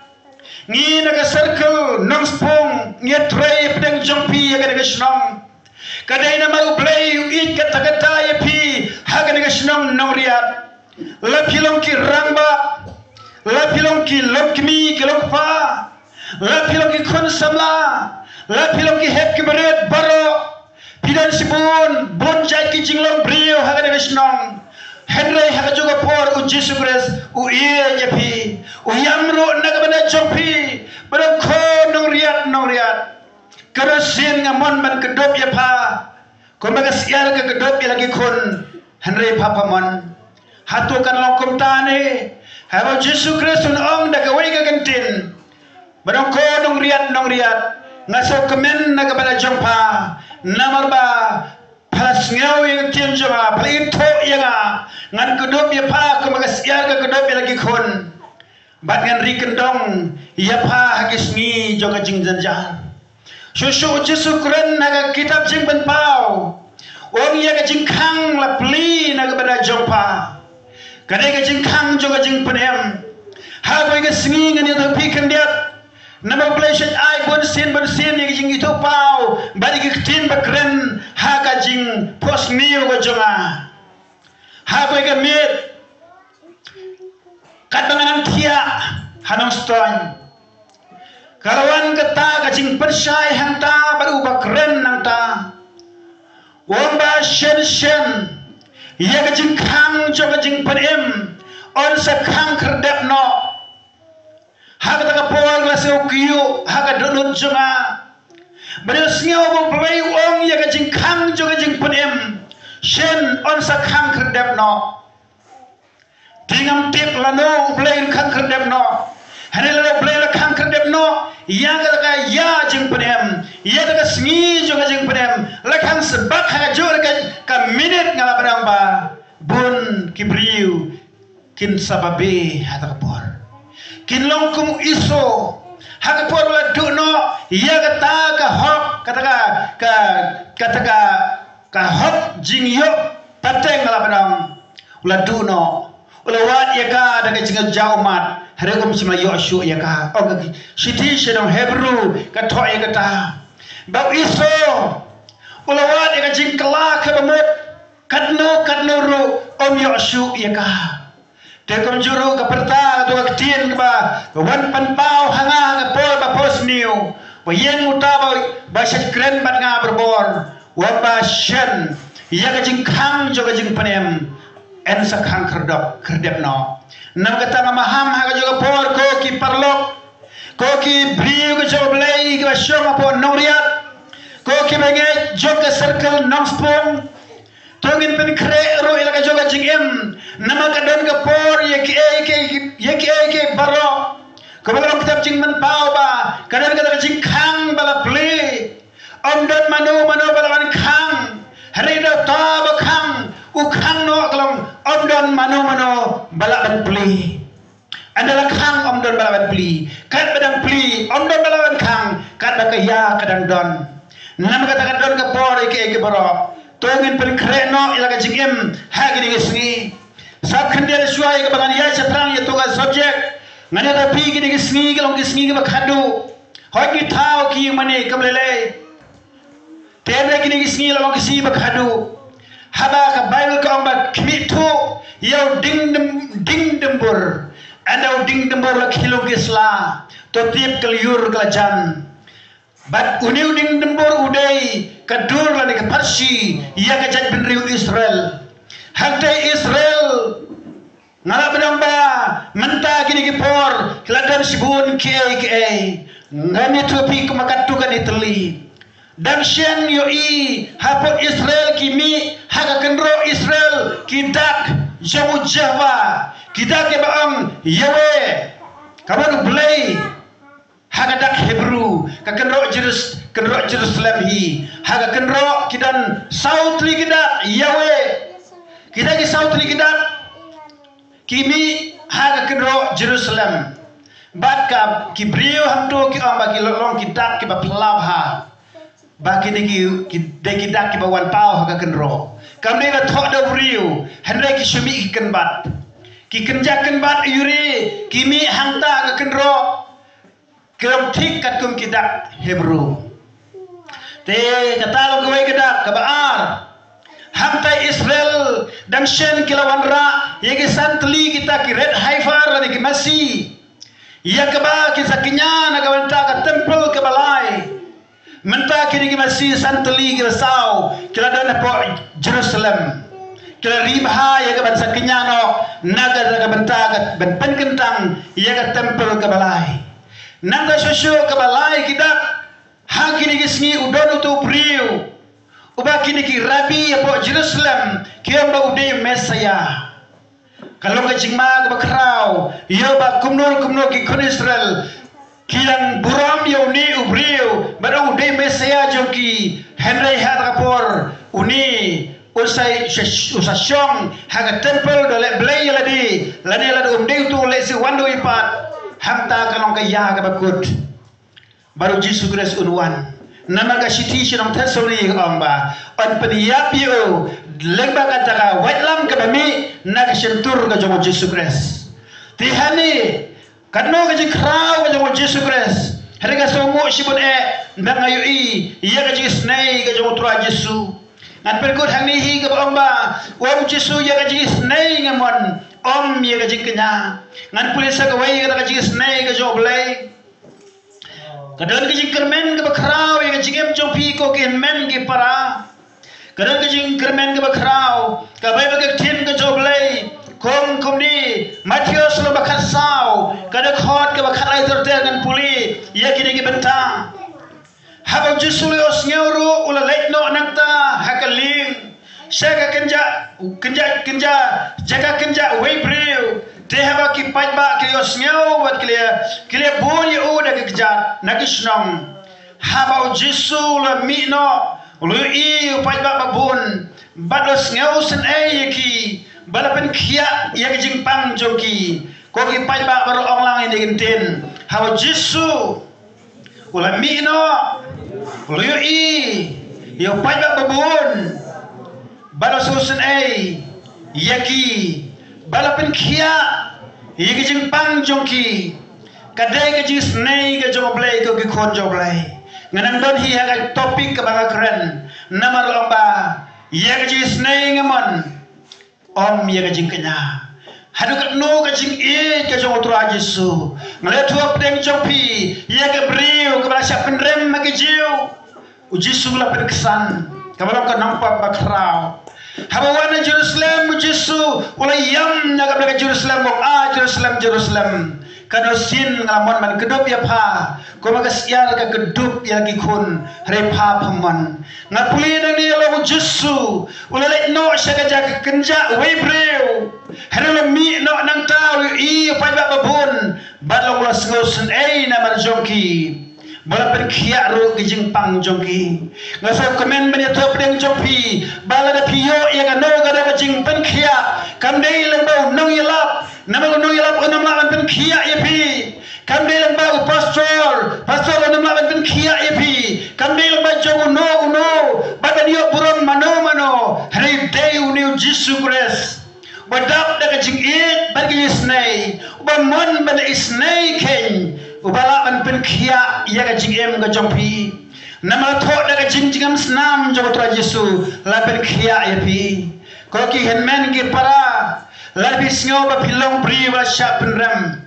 Ngi na ka circle Nongspung ngi trei ïa pdeng jong phi ïa kane ka shnong. Ka dei namar u Blei u ïeit katta katta ïa phi ha kane ka shnong nongriat. La phi long ki rangbah, la phi long ki longkmie ki longkpa, la phi long ki khun samla, la phi long ki hep ki barit baroh. Phi don shibun bun jait ki jinglong briew ha kane ka shnong. Hynrei ha kajuh ka por u Jisu Khrist u ïeit ïa phi, u ïam ruh na ka bynta jong phi. Bad u ong, "Ko nongriat, nongriat, katno sien nga mon ban kdup ïa pha kumba ka syiar ka kdup ïa la ki khun, hynrei pha pham mon." Hato kan long kumta ne? Haba u Jisu Khrist un ong da kawei ka kyntien, bad u ong, "Ko nongriat, nongriat, nga sngewkmen na ka bynta jong pha, namar ba pha la sngew ïa ka ktien jong nga, pha la ithuh ïa nga, ngan kdup ïa pha kumba ka syiar ka kdup ïa la ki khun. Bad ngan ri kyndong ïa pha ha ki sngi jong ka jingjynjar." Shuh shuh u Jisu u kren ha ka kitab Jingpynpaw, u ong, "Ïa ka jingkhang la plie na ka bynta jong pha." Ka dei ka jingkhang jong ka jingpynim. Ha kawei ka sngi ngan ïathuh ïa phi khyndiat. Namar U Blei u shait ai bunsien bunsien ïa ka jingithuhpaw bad ïa ka ktien ba kren ha ka jingphohsniew ka jong nga. Ha kawei ka miet, katba nga nang thiah ha Nongstoiñ, ka la wan kata ka jingpynshai hangta bad uba kren nangta. Wan ba shen shen ïa ka jingkhang jong ka jingpynim yn sa khang khyrdep noh. Ha kata ka por la shu kyiuh ha ka dohnud jong nga. Ba dei sngew ba U Blei u ong ïa ka jingkhang jong ka jingpynim shen yn sa khang khyrdep noh. Te ngam tip lano U Blei un khang khyrdep noh. Hynrei lada U Blei la khang khyrdep noh ïa kata ka ïa jingpynim, ïa kata ka sngi jong ka jingpynim, la khang sbak ha kajuh ka, ka minit, nga la pyrshang ba bun ki briew kin sa babe ha kata ka por. Kin long kum Esau ha ka por ba la duh noh ïa kata ka hok, kata ka, ka, kata ka, ka hok jingïoh pateng, nga la pyrshang. U la duh noh, u la wad ïa ka da ka jingjaw ummat, hynrei um shym la ïoh shuh ïa ka. Ong ka shithi sha ki nong Hebru ka thoh ïa kata. Ba u Esau u la wad ïa ka jingkylla kaba mut, katno katno ruh um ïoh shuh ïa ka. Te kumjuh ruh ka pyrta ka tu ka ktien kaba wan pynpaw ha nga ha ka por ba pos niu, ba ïeng uta ba, ba shait kren bad nga barabor. Wan ba shen ïa ka jingkhang jong ka jingpynim yn sa khang khyrdop, khyrdep noh. Namar kata nga maham ha kajuh ka por, ko ki paralok, ko ki briew ka jong U Blei kiba shong hapoh Nongriat, ko kiba ngeit jong ka circle Nongspung, to ngin pynkhreh ruh ïa la kajuh ka jingim. Namar ka don ka por ïa kiei kiei, ïa kiei kiei baroh. Kumba la ong kitab Jingpynpaw ba ka don kata ka jingkhang ba la plie. Ym don mano mano ba lah ban khang. Hynrei da uta ba khang, u khang noh, ka long ym don mano mano ba lah ban plie. Ynda la khang ym don ba lah ban plie. Katba dang plie ym don ba lah ban khang. Katba ka ïa ka dang don. Namar kata ka don ka por ïa kiei kiei baroh. To ngin pynkhreh noh ïa la ka jingim ha kine ki sngi. Sap khyndiat shuwa ïa kaba ngan ïaid shaphrang ïa tu ka subject, ngan ïathuh ïa phi, kine ki sngi ki long ki sngi kiba khadduh. Hooid, ngi thaw ki ïing mane kam lei lei. Te hynrei kine ki sngi la long ki sngi ba khadduh. Haba ka Baibl ka ong ba khmih thuh ïa u dieng dym, dieng dymbur. Ynda u dieng dymbur la khih lung ki sla, to tip ka lyiur ka la jan. Bad une u dieng dymbur u dei ka dur lane ka pharshi ïa ka jaitbynriew Israel. Hangtei Israel, nga la pyndonkam ba mynta kine ki por ki la don shibun kiei kiei. Ngan ïathuh ïa phi kumba katto katne tylli. Dang shen ïohi hapoh Israel ki mih ha ka kynroh Israel ki dak jong u Jehobah, ki dak kiba ong Yahweh, ka mut U Blei. Ha ka dak Hebru ka kynroh Jerus-, kynroh Jerusalem hi. Ha ka kynroh ki don saw tylli ki dak Yahweh. Kita ki saw tylli ki dak ki mih ha ka kynroh Jerusalem. Bad ka ki briew hangto ki ong ba ki long ki dak kiba phylla bha. Ba kine ki, ki dei ki dak kiba wan paw ha ka kynroh. Kam dei ba thoh da u briew, hynrei ki shu mih ki kynbat. Ki kynja kynbat ïa u ri, ki mih hangta ha ka kynroh. Ki long thik katkum ki dak Hebru. Te kata long kawei ka dak, kaba ar. Hangta Israel dang shen ki la wanrah ïa ki san tylli kita ki red heifer lane ki masi, ïa kaba kin sa kñia na ka bynta ka temple kaba lai. Mynta kine ki masi san tylli kiba saw ki la don hapoh Jerusalem. Ki la ri bha ïa ka ban sa kñia noh na ka, na ka bynta ka ban pynkyntang ïa ka temple kaba lai. Nangta shuh shuh kaba lai ki dak, ha kine ki sngi u don uto u briew uba kine ki rabbi hapoh Jerusalem ki ong ba u dei Messaïah. Ka long ka jingma kaba khraw ïa u ba kumno kumno ki khun Israel ki dang burom ïa une u briew ba u dei Messaïah jong ki. Hynrei ha kata ka por une u sa, u sa shong ha ka temple da leh blei ïa lade lane lada um dei uto u leh shuh, wan da u ïa pat. Hangta ka long ka ïa kaba kut. Bad u Jisu Khrist un wan. Namar ka shithi sha ki nong Thessalonika ka ong ba yn pynïap ïa u lyngba kata ka waitlam kaba mih na ka shyntur ka jong u Jisu Khrist. Te hangne katno ka jingkhraw ka jong u Jisu Khrist. Hynrei ka sngewnguh shibun eh ba nga ïohi ïa ka jingisynei ka jong u Trai Jisu. Ngan pynkut hangne hi kaba ong ba u ong u Jisu ïa ka jingisynei nga mon, ym ïa ka jingkñia. Ngan pule sa kawei kata ka jingisynei ka jong u Blei. Ka don ka jingkyrmen kaba khraw ïa ka jingim jong phi ko ki hynmen ki para. Ka don ka jingkyrmen kaba khraw, ka Baibl ka ktien ka jong U Blei, kum kumne, Mathaios lynnong ba khatsaw, ka dkhot kaba khatlai ter ter ngan pule ïa kine ki bynta. Haba u Jisu u la ïohsngew ruh u la leit noh nangta ha ka lieng sha ka kynja, kynja, kynja, jaka kynja uwei u briew. Te haba ki paidbah ki la ïohsngew bad ki la, ki la bun ïa u da ki kjat na ki shnong. Haba u Jisu u la mih noh, u la ïohi u paidbah ba bun, bad u la sngewsynei ïa ki, bad u la pynkhiah ïa ka jingpang jong ki. Ko ki paidbah baroh, ong lang ïa kane ka ktien. Haba u Jisu u la mih noh, u la ïohi ïa u paidbah ba bun, bad u la sngewsynei ïa ki, bad u la pynkhiah ïa ka jingpang jong ki. Ka dei ka jingisynei ka jong U Blei, ko ki khun jong U Blei. Nga nang don hi ha ka topic kaba nga kren, namar long ba ïa ka jingisynei nga mon, ym ïa ka jingkñia. Haduh katno ka jingïeit ka jong U Trai Jisu. Nga la ïathuh hapdeng jong phi ïa ka briew kaba la shah pynrem ha ki Jiw. U Jisu u la pynksan, kaba long ka nongpop bakhraw. Haba wan na Jerusalem u Jisu, u la ïam na ka bynta ka Jerusalem, u ong, "Ah, Jerusalem, Jerusalem, katno sien nga la mon ban kdup ïa pha, kumba ka syiar ka kdup ïa ki khun, hynrei pha pham mon." Nga pule nangne ïa la u Jisu u la leit noh sha ka jaka kynja uwei u briew. Hynrei u la mih noh nangta, u la ïohi ïa u paidbah ba bun, bad long u la sngewsynei namar jong ki, bad u la pynkhiah ruh ka jingpang jong ki. Nga sngewkmen ban ïathuh hapdeng jong phi ba lada phi ïoh ïa kano kano ka jingpynkhiah, kam dei lang ba u nongïalap, namar u nongïalap un ym lah ban pynkhiah ïa phi. Kam dei lang ba u pastor, pastor un ym lah ban pynkhiah ïa phi. Kam dei lang ba jong uno uno, ba ban ïoh burom mano mano. Hynrei dei une u Jisu Khrist, uba dap da ka jingïeit bad ka jingisynei, uba mon ban isynei khein, uba lah ban pynkhiah ïa ka jingim ka jong phi. Namar thoh da ka jingjngem snam jong U Trai Jisu, la pynkhiah ïa phi. Ko ki hynmen ki para, lada phi sngew ba phi long briew ba la shah pynrem,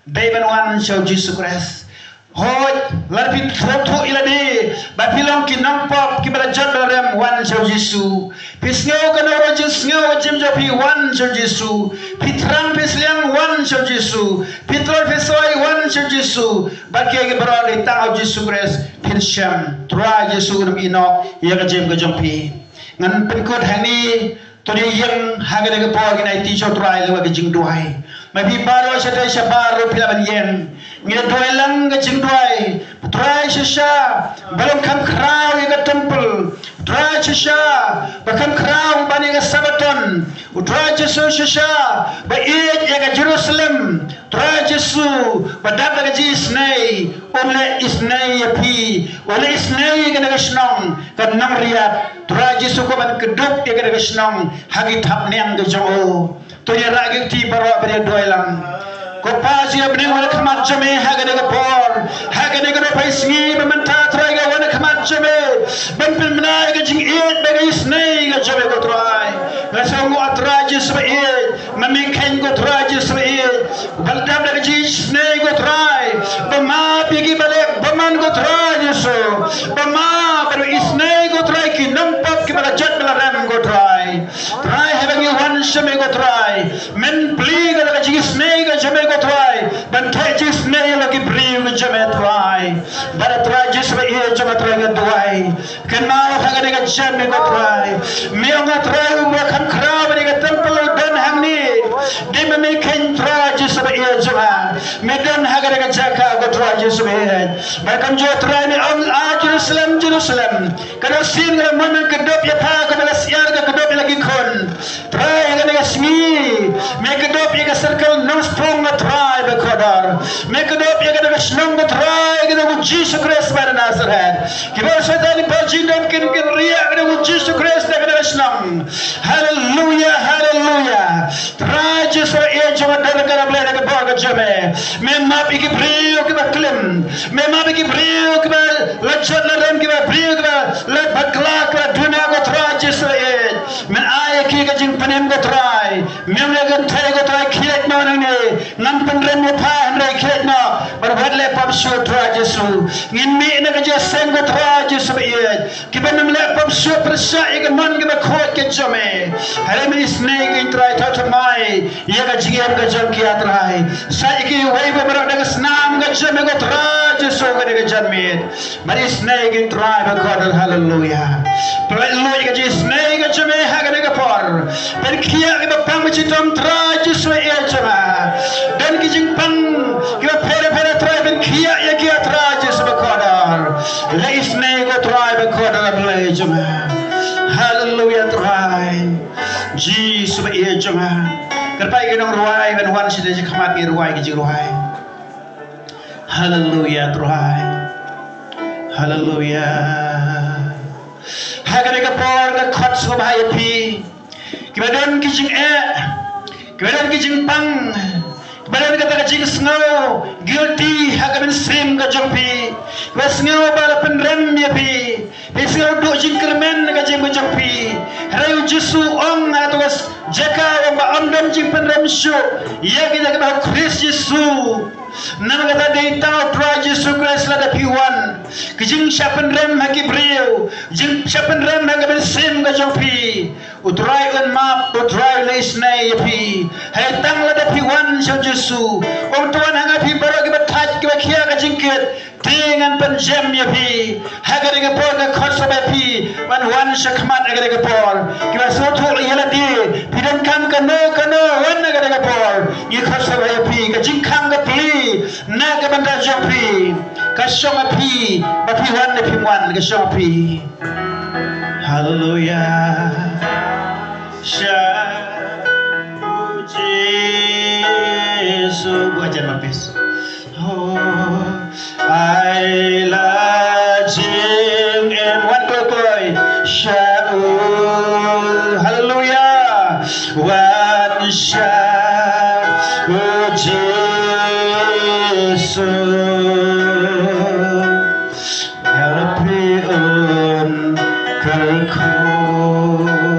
dei ban wan sha u Jisu Khrist. Hooid, lada phi sngewthuh ïa lade ba phi long ki nongpop kiba la jot ba la rem, wan sha u Jisu. Phi sngew kano ruh ka jingsngew ka jingim jong phi, wan sha u Jisu. Phi thrang phi sliang, wan sha u Jisu. Phi tlot phi swai, wan sha u Jisu. Bad kiei kiei baroh, dei tang ha u Jisu Khrist phin shem. Trai Jisu un ïehnoh ïa ka jingim ka jong phi. Ngan pynkut hangne. To ngin ïeng ha kane ka por, ngin aiti sha u Trai lyngba ka jingduwai. Ma phi baroh shatei shabar ruh phi lah ban ïeng. Ngin duwai lang ka jingduwai. Trai shisha ba long kham khraw ïa ka temple. Trai shisha ba kham khraw ban ïa ka Sabaton. U Trai Jisu shisha ba ïeit ïa ka Jerusalem. Trai Jisu ba dap da ka jingisynei, un leh isynei ïa phi, un leh isynei ïa kane ka shnong, ka Nongriat. Trai Jisu kwah ban kdup ïa kane ka shnong ha ki thapniang ka jong u. To ïa rah ki kti baroh ban ïa duwai lang. Ko Pa jong ngi ba dang wan ha khmat jong me ha kane ka por, ha kane ka por, ha kane ka sngi ba mynta Trai ka wan ha khmat jong me ban pynbna ïa ka jingïeit bad ka isynei ka jong me ko Trai. Nga sngewnguh Trai Jisu ba ïeit. Ma me kheiñ ko Trai Jisu ba ïeit, ba la dap da ka jingisynei ko Trai, ba map ïa kiba leh bymman ko Trai Jisu, ba map bad isynei ko Trai ki nongpop kiba la jot ba la rem ko Trai. Trai haba ngi wan sha me ko Trai, men plie ka la ka jingisynei ka jong me ko Trai, ban theh jingisynei ïa la ki briew ka jong me Trai. Bad Trai Jisu ba ïeit jong nga Trai nga duwai. Kynmaw ha kane ka jingim ko Trai. Me ong ko Trai uba kham khraw bad ïa ka temple u don hangne. Dei ma me kheiñ Trai Jisu ba ïeit jong nga. Me don ha kane ka jaka ko Trai Jisu ba ïeit. Ba kumjuh Trai me ong ah Jerusalem, Jerusalem. Kano sien nga la mon ban kdup ïa pha kumba la syiar ka kdup ïa la ki khun. Trai ha kane ka sngi, me kdup ïa ka circle Nongspung ko Trai ba kordor. Me kdup ïa kane ka shnong ko Trai, kane u Jisu Khrist ba na Nasareth. Kiba sngewthuh ïa ka jingdon kin kin riah kane u Jisu Khrist da kane ka shnong. Haleluya, haleluya. Trai Jisu ïa jong nga don ka la bleh da ka bor ka jong me. Me map ïa ki briew kiba klim. Me map ïa ki briew kiba la jot la rem, kiba briew kiba la bakla kiba duna ko Trai Jisu ïa. Men ai Ki ka jingpynim ko Trai, me ong ïa kane ko Trai, khie noh nangne, ngam pynrem ïa pha hynrei khie noh, bad wat leh pap shuh Trai Jisu. Ngin mih na ka jingïaseng ko Trai Jisu ba ïeit, kiba nym leh pap shuh pyrshah ïa ka mon kaba khuid ka jong me. Hynrei men isynei ko Trai, thaw thymmai ïa ka jingim ka jong ki ah Trai. Sait ïa kiwei ba baroh da ka snam ka jong me ko Trai Jisu, kane ka janmiet. Bad isynei ko Trai ba kordor, haleluya. Pynlait lut ïa ka jingisynei ka jong me ha kane ka por. Pynkhiah kiba pang ba chitom Trai Jisu ïa jong nga. Don ki jingpang kiba pher pher Trai, pynkhiah ïa ki ah Trai Jisu ba kordor. Leh isynei ko Trai ba kordor ha ka bynta jong nga. Haleluya Trai Jisu ba ïeit jong nga. Kyrpad ïa ki nongrwai ban wan sha khmat, ki rwai ki jingrwai. Haleluya Trai. Haleluya. Ha kane ka por nga khot sngewbha ïa phi kiba don ki jingeh, kiba don ki jingpang, kiba don kata ka jingsngew guilty ha ka mynsiem ka jong phi, kiba sngew ba la pynrem ïa phi. Phi sngew duh jingkyrmen ka jingim ka jong phi. Hynrei u Jisu u ong ha kato ka jaka, u ong ba ym don jingpynrem shuh ïa kita kiba ha u Khrist Jisu. Namar kata dei tang u Trai Jisu Khrist lada phi wan, ka jingshah pynrem ha ki briew, jingshah pynrem ha ka mynsiem ka jong phi, u Trai un map, u Trai un isynei ïa phi. Hynrei tang lada phi wan sha u Jisu. Um to wan ha nga phi baroh kiba thait, kiba khia ka jingkit. Te ngan pynjem ïa phi. Ha kane ka por nga khot sngewbha ïa phi ban wan sha khmat ha kane ka por. Kiba sngewthuh ïa lade, phi donkam kano kano, wan ha kane ka por. Ngi khot sngewbha ïa phi, ka jingkhang ka pli na ka bynta jong phi. Ka shong ha phi, ba phi wan ne phim wan, ka shong ha phi. Haleluya. Sha u Jisu. Buh hajan ma pis. Oh, ai la jingim, wan kloi kloi. Sha u, haleluya. Wan sha u Jisu. Ïa phi un kyrkhu.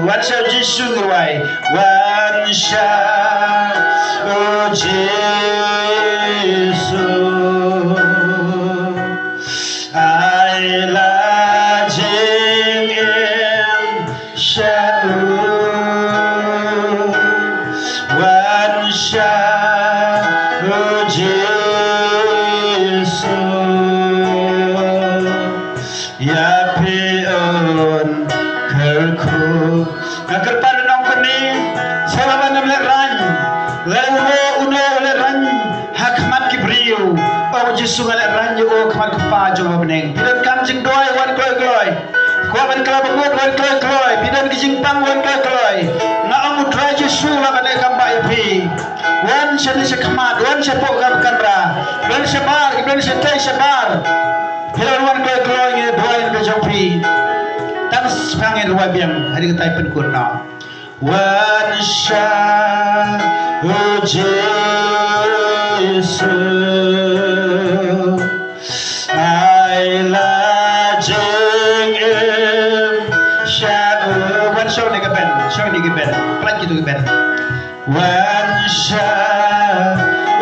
Wan sha u Jisu ngi rwai. Wan sha u Jisu. Ai la jingim sha u, wan sha u Jisu. Ïa phi un kyrkhu. Nga kyrpad ïa ngi kane, sa la ban ym lehrain. Lada uno uno u lehrain ha khmat ki briew, ong u Jisu, nga lehrain ïa u ha khmat u Kpa jong u ha bneng. Phi donkam jingduwai, wan kloi kloi. Kwah ban kylla bangeit, wan kloi kloi. Phi don ki jingpang, wan kloi kloi. Nga ong u Trai Jisu u la ban leh kam bah ïa phi. Wan shane sha khmat, wan shapoh ka kamra. Don shabar, don shatei shabar. Phi la wan kloi kloi, ngi duwai na ka jong phi. Tang sngewbha ngin duwai biang, ha kata ka taïew pynkut noh. Wan sha u Jisu. Ai la jingim sha u. Wan sha une ka band, sha une ka band. Pynlait kito ki band. Wan sha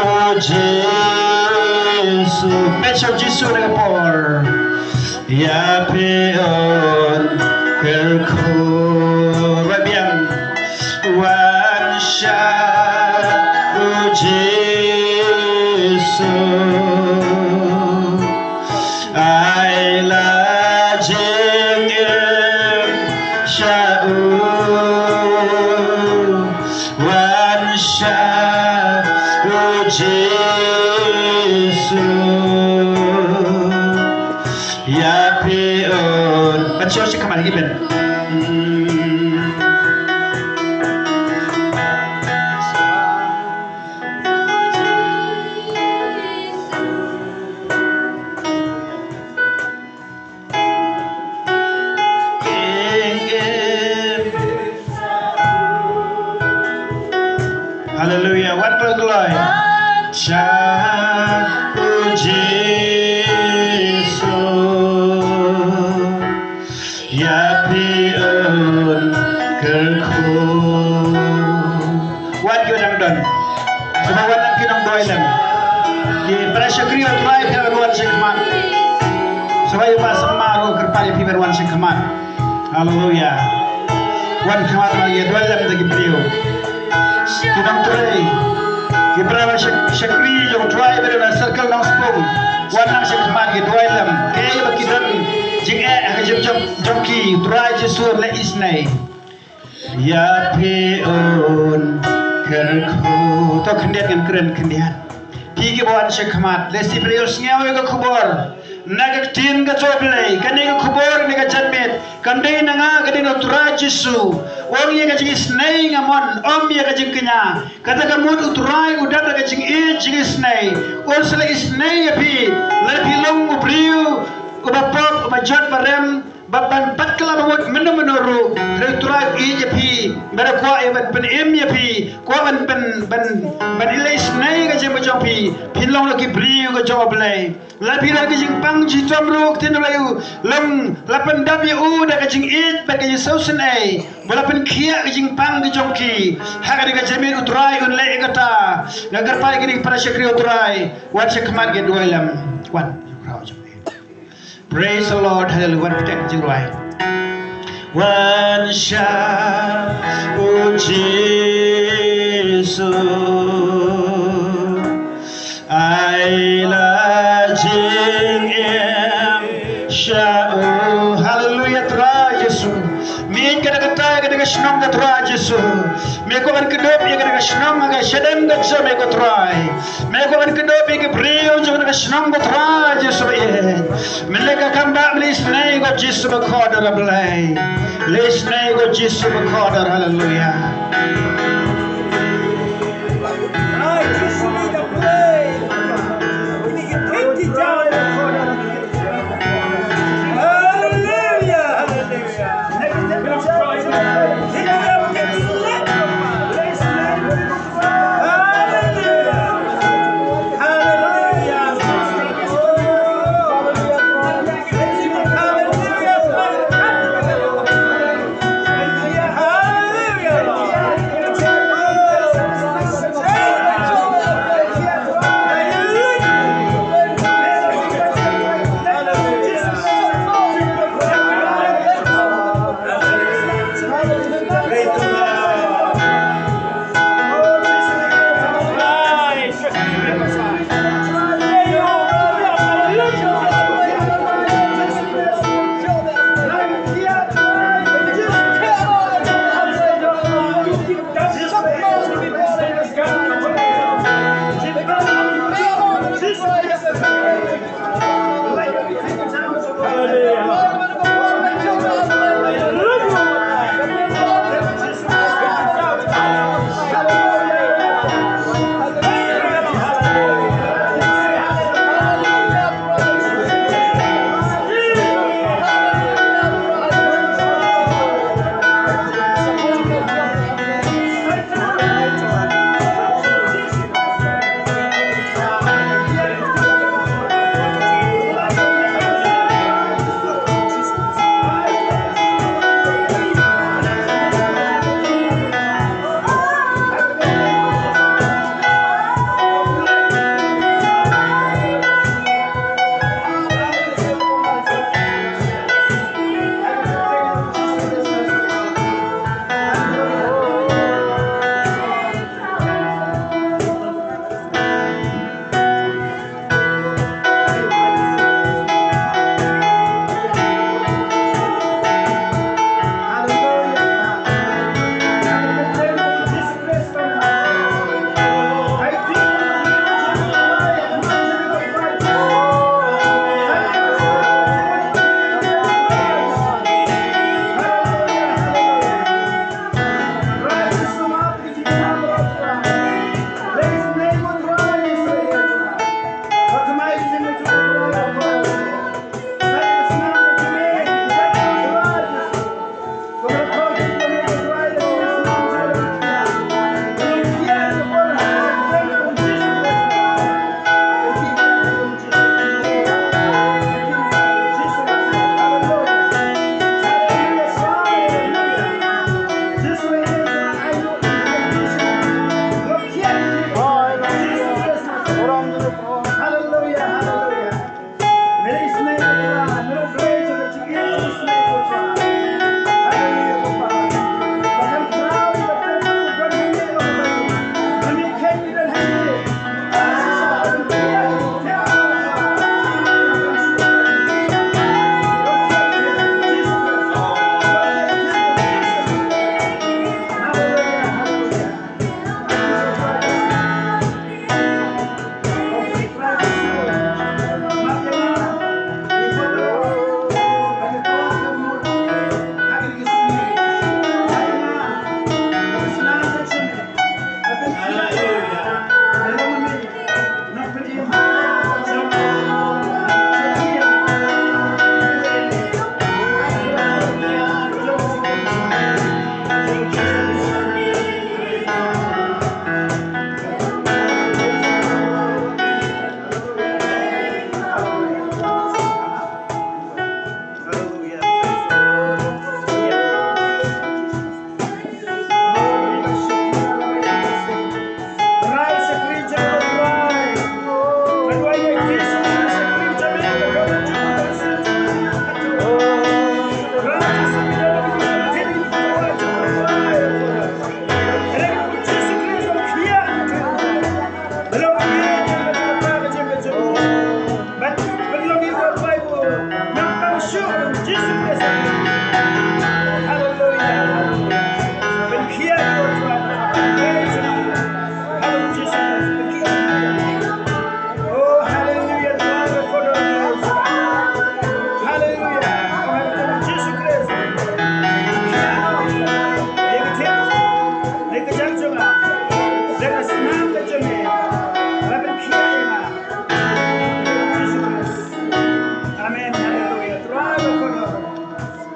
u Jisu. Peit sha u Jisu ha kane ka por. Ïa phi un kyrkhu. Rwai biang. Wan sha u Jisu. Ai la jingim sha u. Wan sha u Jisu. Ïa phi un. Ban shu shu khmat ïa ki band. Haleluya. Wan kloi kloi. Sha u Jisu. Ïa phi un kyrkhu. Shakri ïa u Trai, phi lah ban wan sha khmat. Sngewbha ïa u Bah Samar ruh kyrpad ïa phi ban wan sha khmat. Haleluya. Wan khmat, wan ïa duwai lem da ki briew. Ki nongtrei, ki para shak-, shakri jong u Trai ba dei na Circle Nongspung, wan nang sha khmat ïa duwai lem. Kaei ba ki don jingeh ha ka jingim jong, jong ki, u Trai Jisu un leh isynei ïa phi, un kyrkhu. To khyndiat, ngan kren khyndiat. Phi kiba wan sha khmat, lehse phi la ïohsngew ïa ka khubor na ka ktien ka jong U Blei. Kane ka khubor, kane ka janmiet kam dei na nga, ka dei na u Trai Jisu. U ong ïa ka jingisynei nga mon, ym ïa ka jingkñia. Kata ka mut u Trai u dap da ka jingïeit, jingisynei. Un sa leh isynei ïa phi lada phi long u briew uba pop, uba jot, uba rem, ba ban bat kylla ba mut mynno mynno ruh. Hynrei u Trai u ïeit ïa phi, bad u kwah ïa ban pynim ïa phi, kwah ban, ban, ban, ban leh isynei ïa ka jingim ka jong phi. Phin long na ki briew ka jong U Blei. Lada phi don ka jingpang jingshitom ruh, ktien U Blei u ong, la pyndap ïa u da ka jingïeit bad ka jingsngewsynei, ba la pynkhiah ka jingpang ka jong ki. Ha kane ka janmiet u Trai un leh ïa kata. Nga kyrpad ïa kine ki para shakri u Trai, wan sha khmat, ïa duwai lem. Wan. Praise the Lord. Hallelujah. Wan pyrshang ka jingrwai. Wan sha u Jisu, ai la jingim sha u. Haleluya, Trai Jisu. Me ïeit ka da kata, ka da ka shnong ka, Trai Jisu. Me kwah ban kdup ïa ka da ka shnong, ka shadem ka jong me ko Trai. Me kwah ban kdup ïa ki briew jong ka da ka shnong ko Trai Jisu ba ïeit. Men leh ka kam ba, men leh isynei ko Jisu ba kordor, Blei. Leh isynei ko Jisu ba kordor. Haleluya.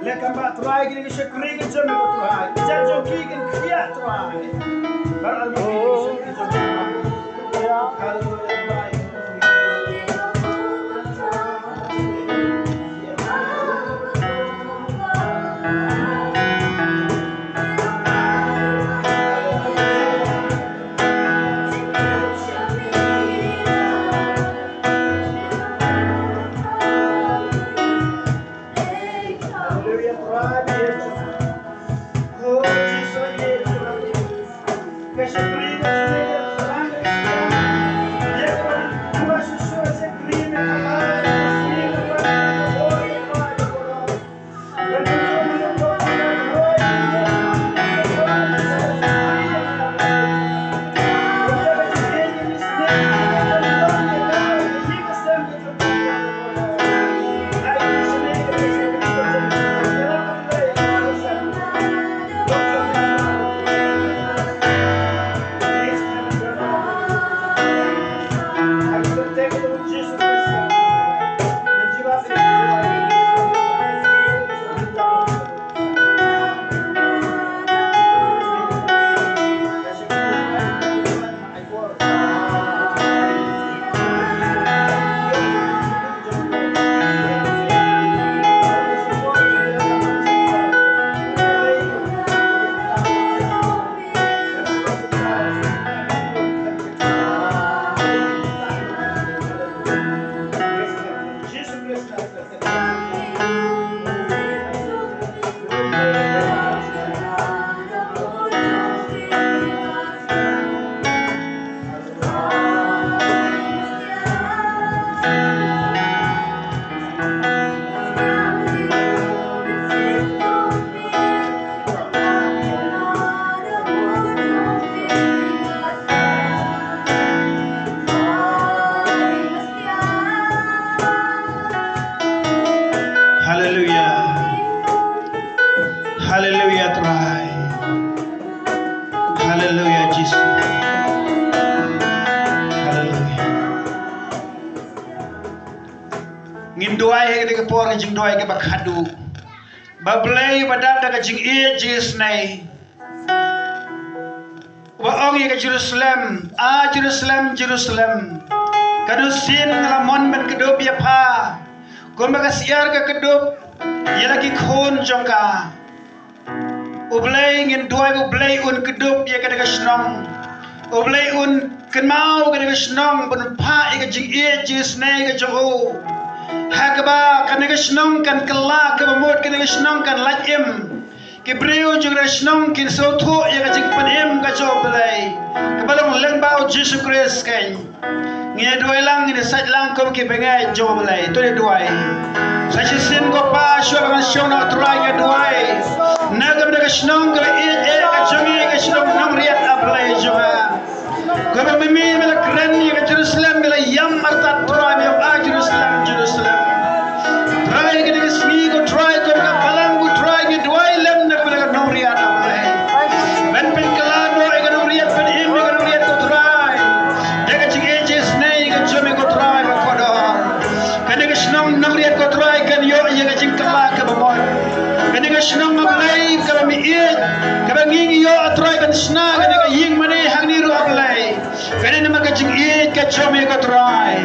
Leh kumba Trai, kine ki shakri ki jong me ko Trai. Jan jong ki kin khiah Trai. Baroh arngut ki shakri ki jong me. Haleluya Trai. Haleluya. Haleluya, Trai. Haleluya, Jisu. Haleluya. Ngin duwai ha kane ka por, ka jingduwai kaba khadduh. Ba Blei ba dap da ka jingïeit jingisynei, uba ong ïa ka Jerusalem, "A Jerusalem, Jerusalem, katno sien nga la mon ban kdup ïa pha, kumba ka syiar ka kdup ïa la ki khun jong ka." U Blei ngin duwai, U Blei un kdup ïa kane ka shnong. U Blei un kynmaw kane ka shnong ban phah ïa ka jingïeit jingisynei ka jong u. Ha kaba kane ka shnong kan kylla kaba mut, kane ka shnong kan lait im. Ki briew jong kane ka shnong kin sngewthuh ïa ka jingpynim ka jong U Blei, kaba long lyngba U Jisu Khrist keiñ. Ngin ïa duwai lang, ngin ïa sait lang kum ki bangeit jong U Blei. To ïa duwai. Sa shisien ko Pa, shuwa ba ngan shong noh Trai, ngi ïa duwai na ka bynta ka shnong kaba ïeit eh ka jong ngi, ka shnong Nongriat, A Blei jong nga. Kaba me, me la kren ïa ka Jerusalem, me la ïam artat Trai, me ong, "A Jerusalem, Jerusalem." Trai, kane ka sngi ko Trai, kum ka balang ko Trai, ngi duwai lem na ka bynta ka Nongriat, A Blei. Ban pynkylla noh ïa ka Nongriat, ban im ïa ka Nongriat ko Trai, da ka jingïeit jingisynei ka jong me ko Trai bakordor. Kane ka shnong Nongriat ko Trai kan ïoh ïa ka jingkylla kaba mut. Kane ka shnong, A Blei, kaba me ïeit, kaba ngi ngi ïoh, A Trai, ban shna kane ka ïing mane hangne ruh, A Blei. Kane namar ka jingïeit ka jong me ko Trai.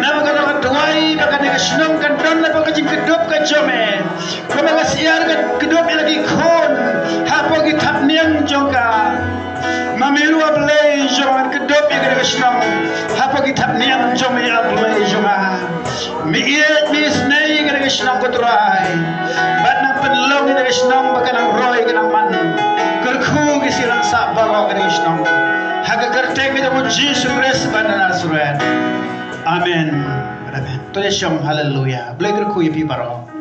Namar kata ka duwai ba kane ka shnong kan don lypa ka jingkdup ka jong me. Kumba ka syiar ka kdup ïa la ki khun hapoh ki thapniang jong ka, ma me ruh, A Blei jong nga, kdup ïa kane ka shnong hapoh ki thapniang jong me, A Blei jong nga. Me ïeit, me isynei ïa kane ka shnong ko Trai. Bad nang pynlong ïa kane ka shnong ba kan nang roi, kan nang man. Kyrkhu ki syrang sah baroh kane ka shnong, ha ka kyrteng ka jong U Jisu Khrist ba na Nasareth. Amen. Amen. To ïa shong. Haleluya. Blei kyrkhu ïa phi baroh.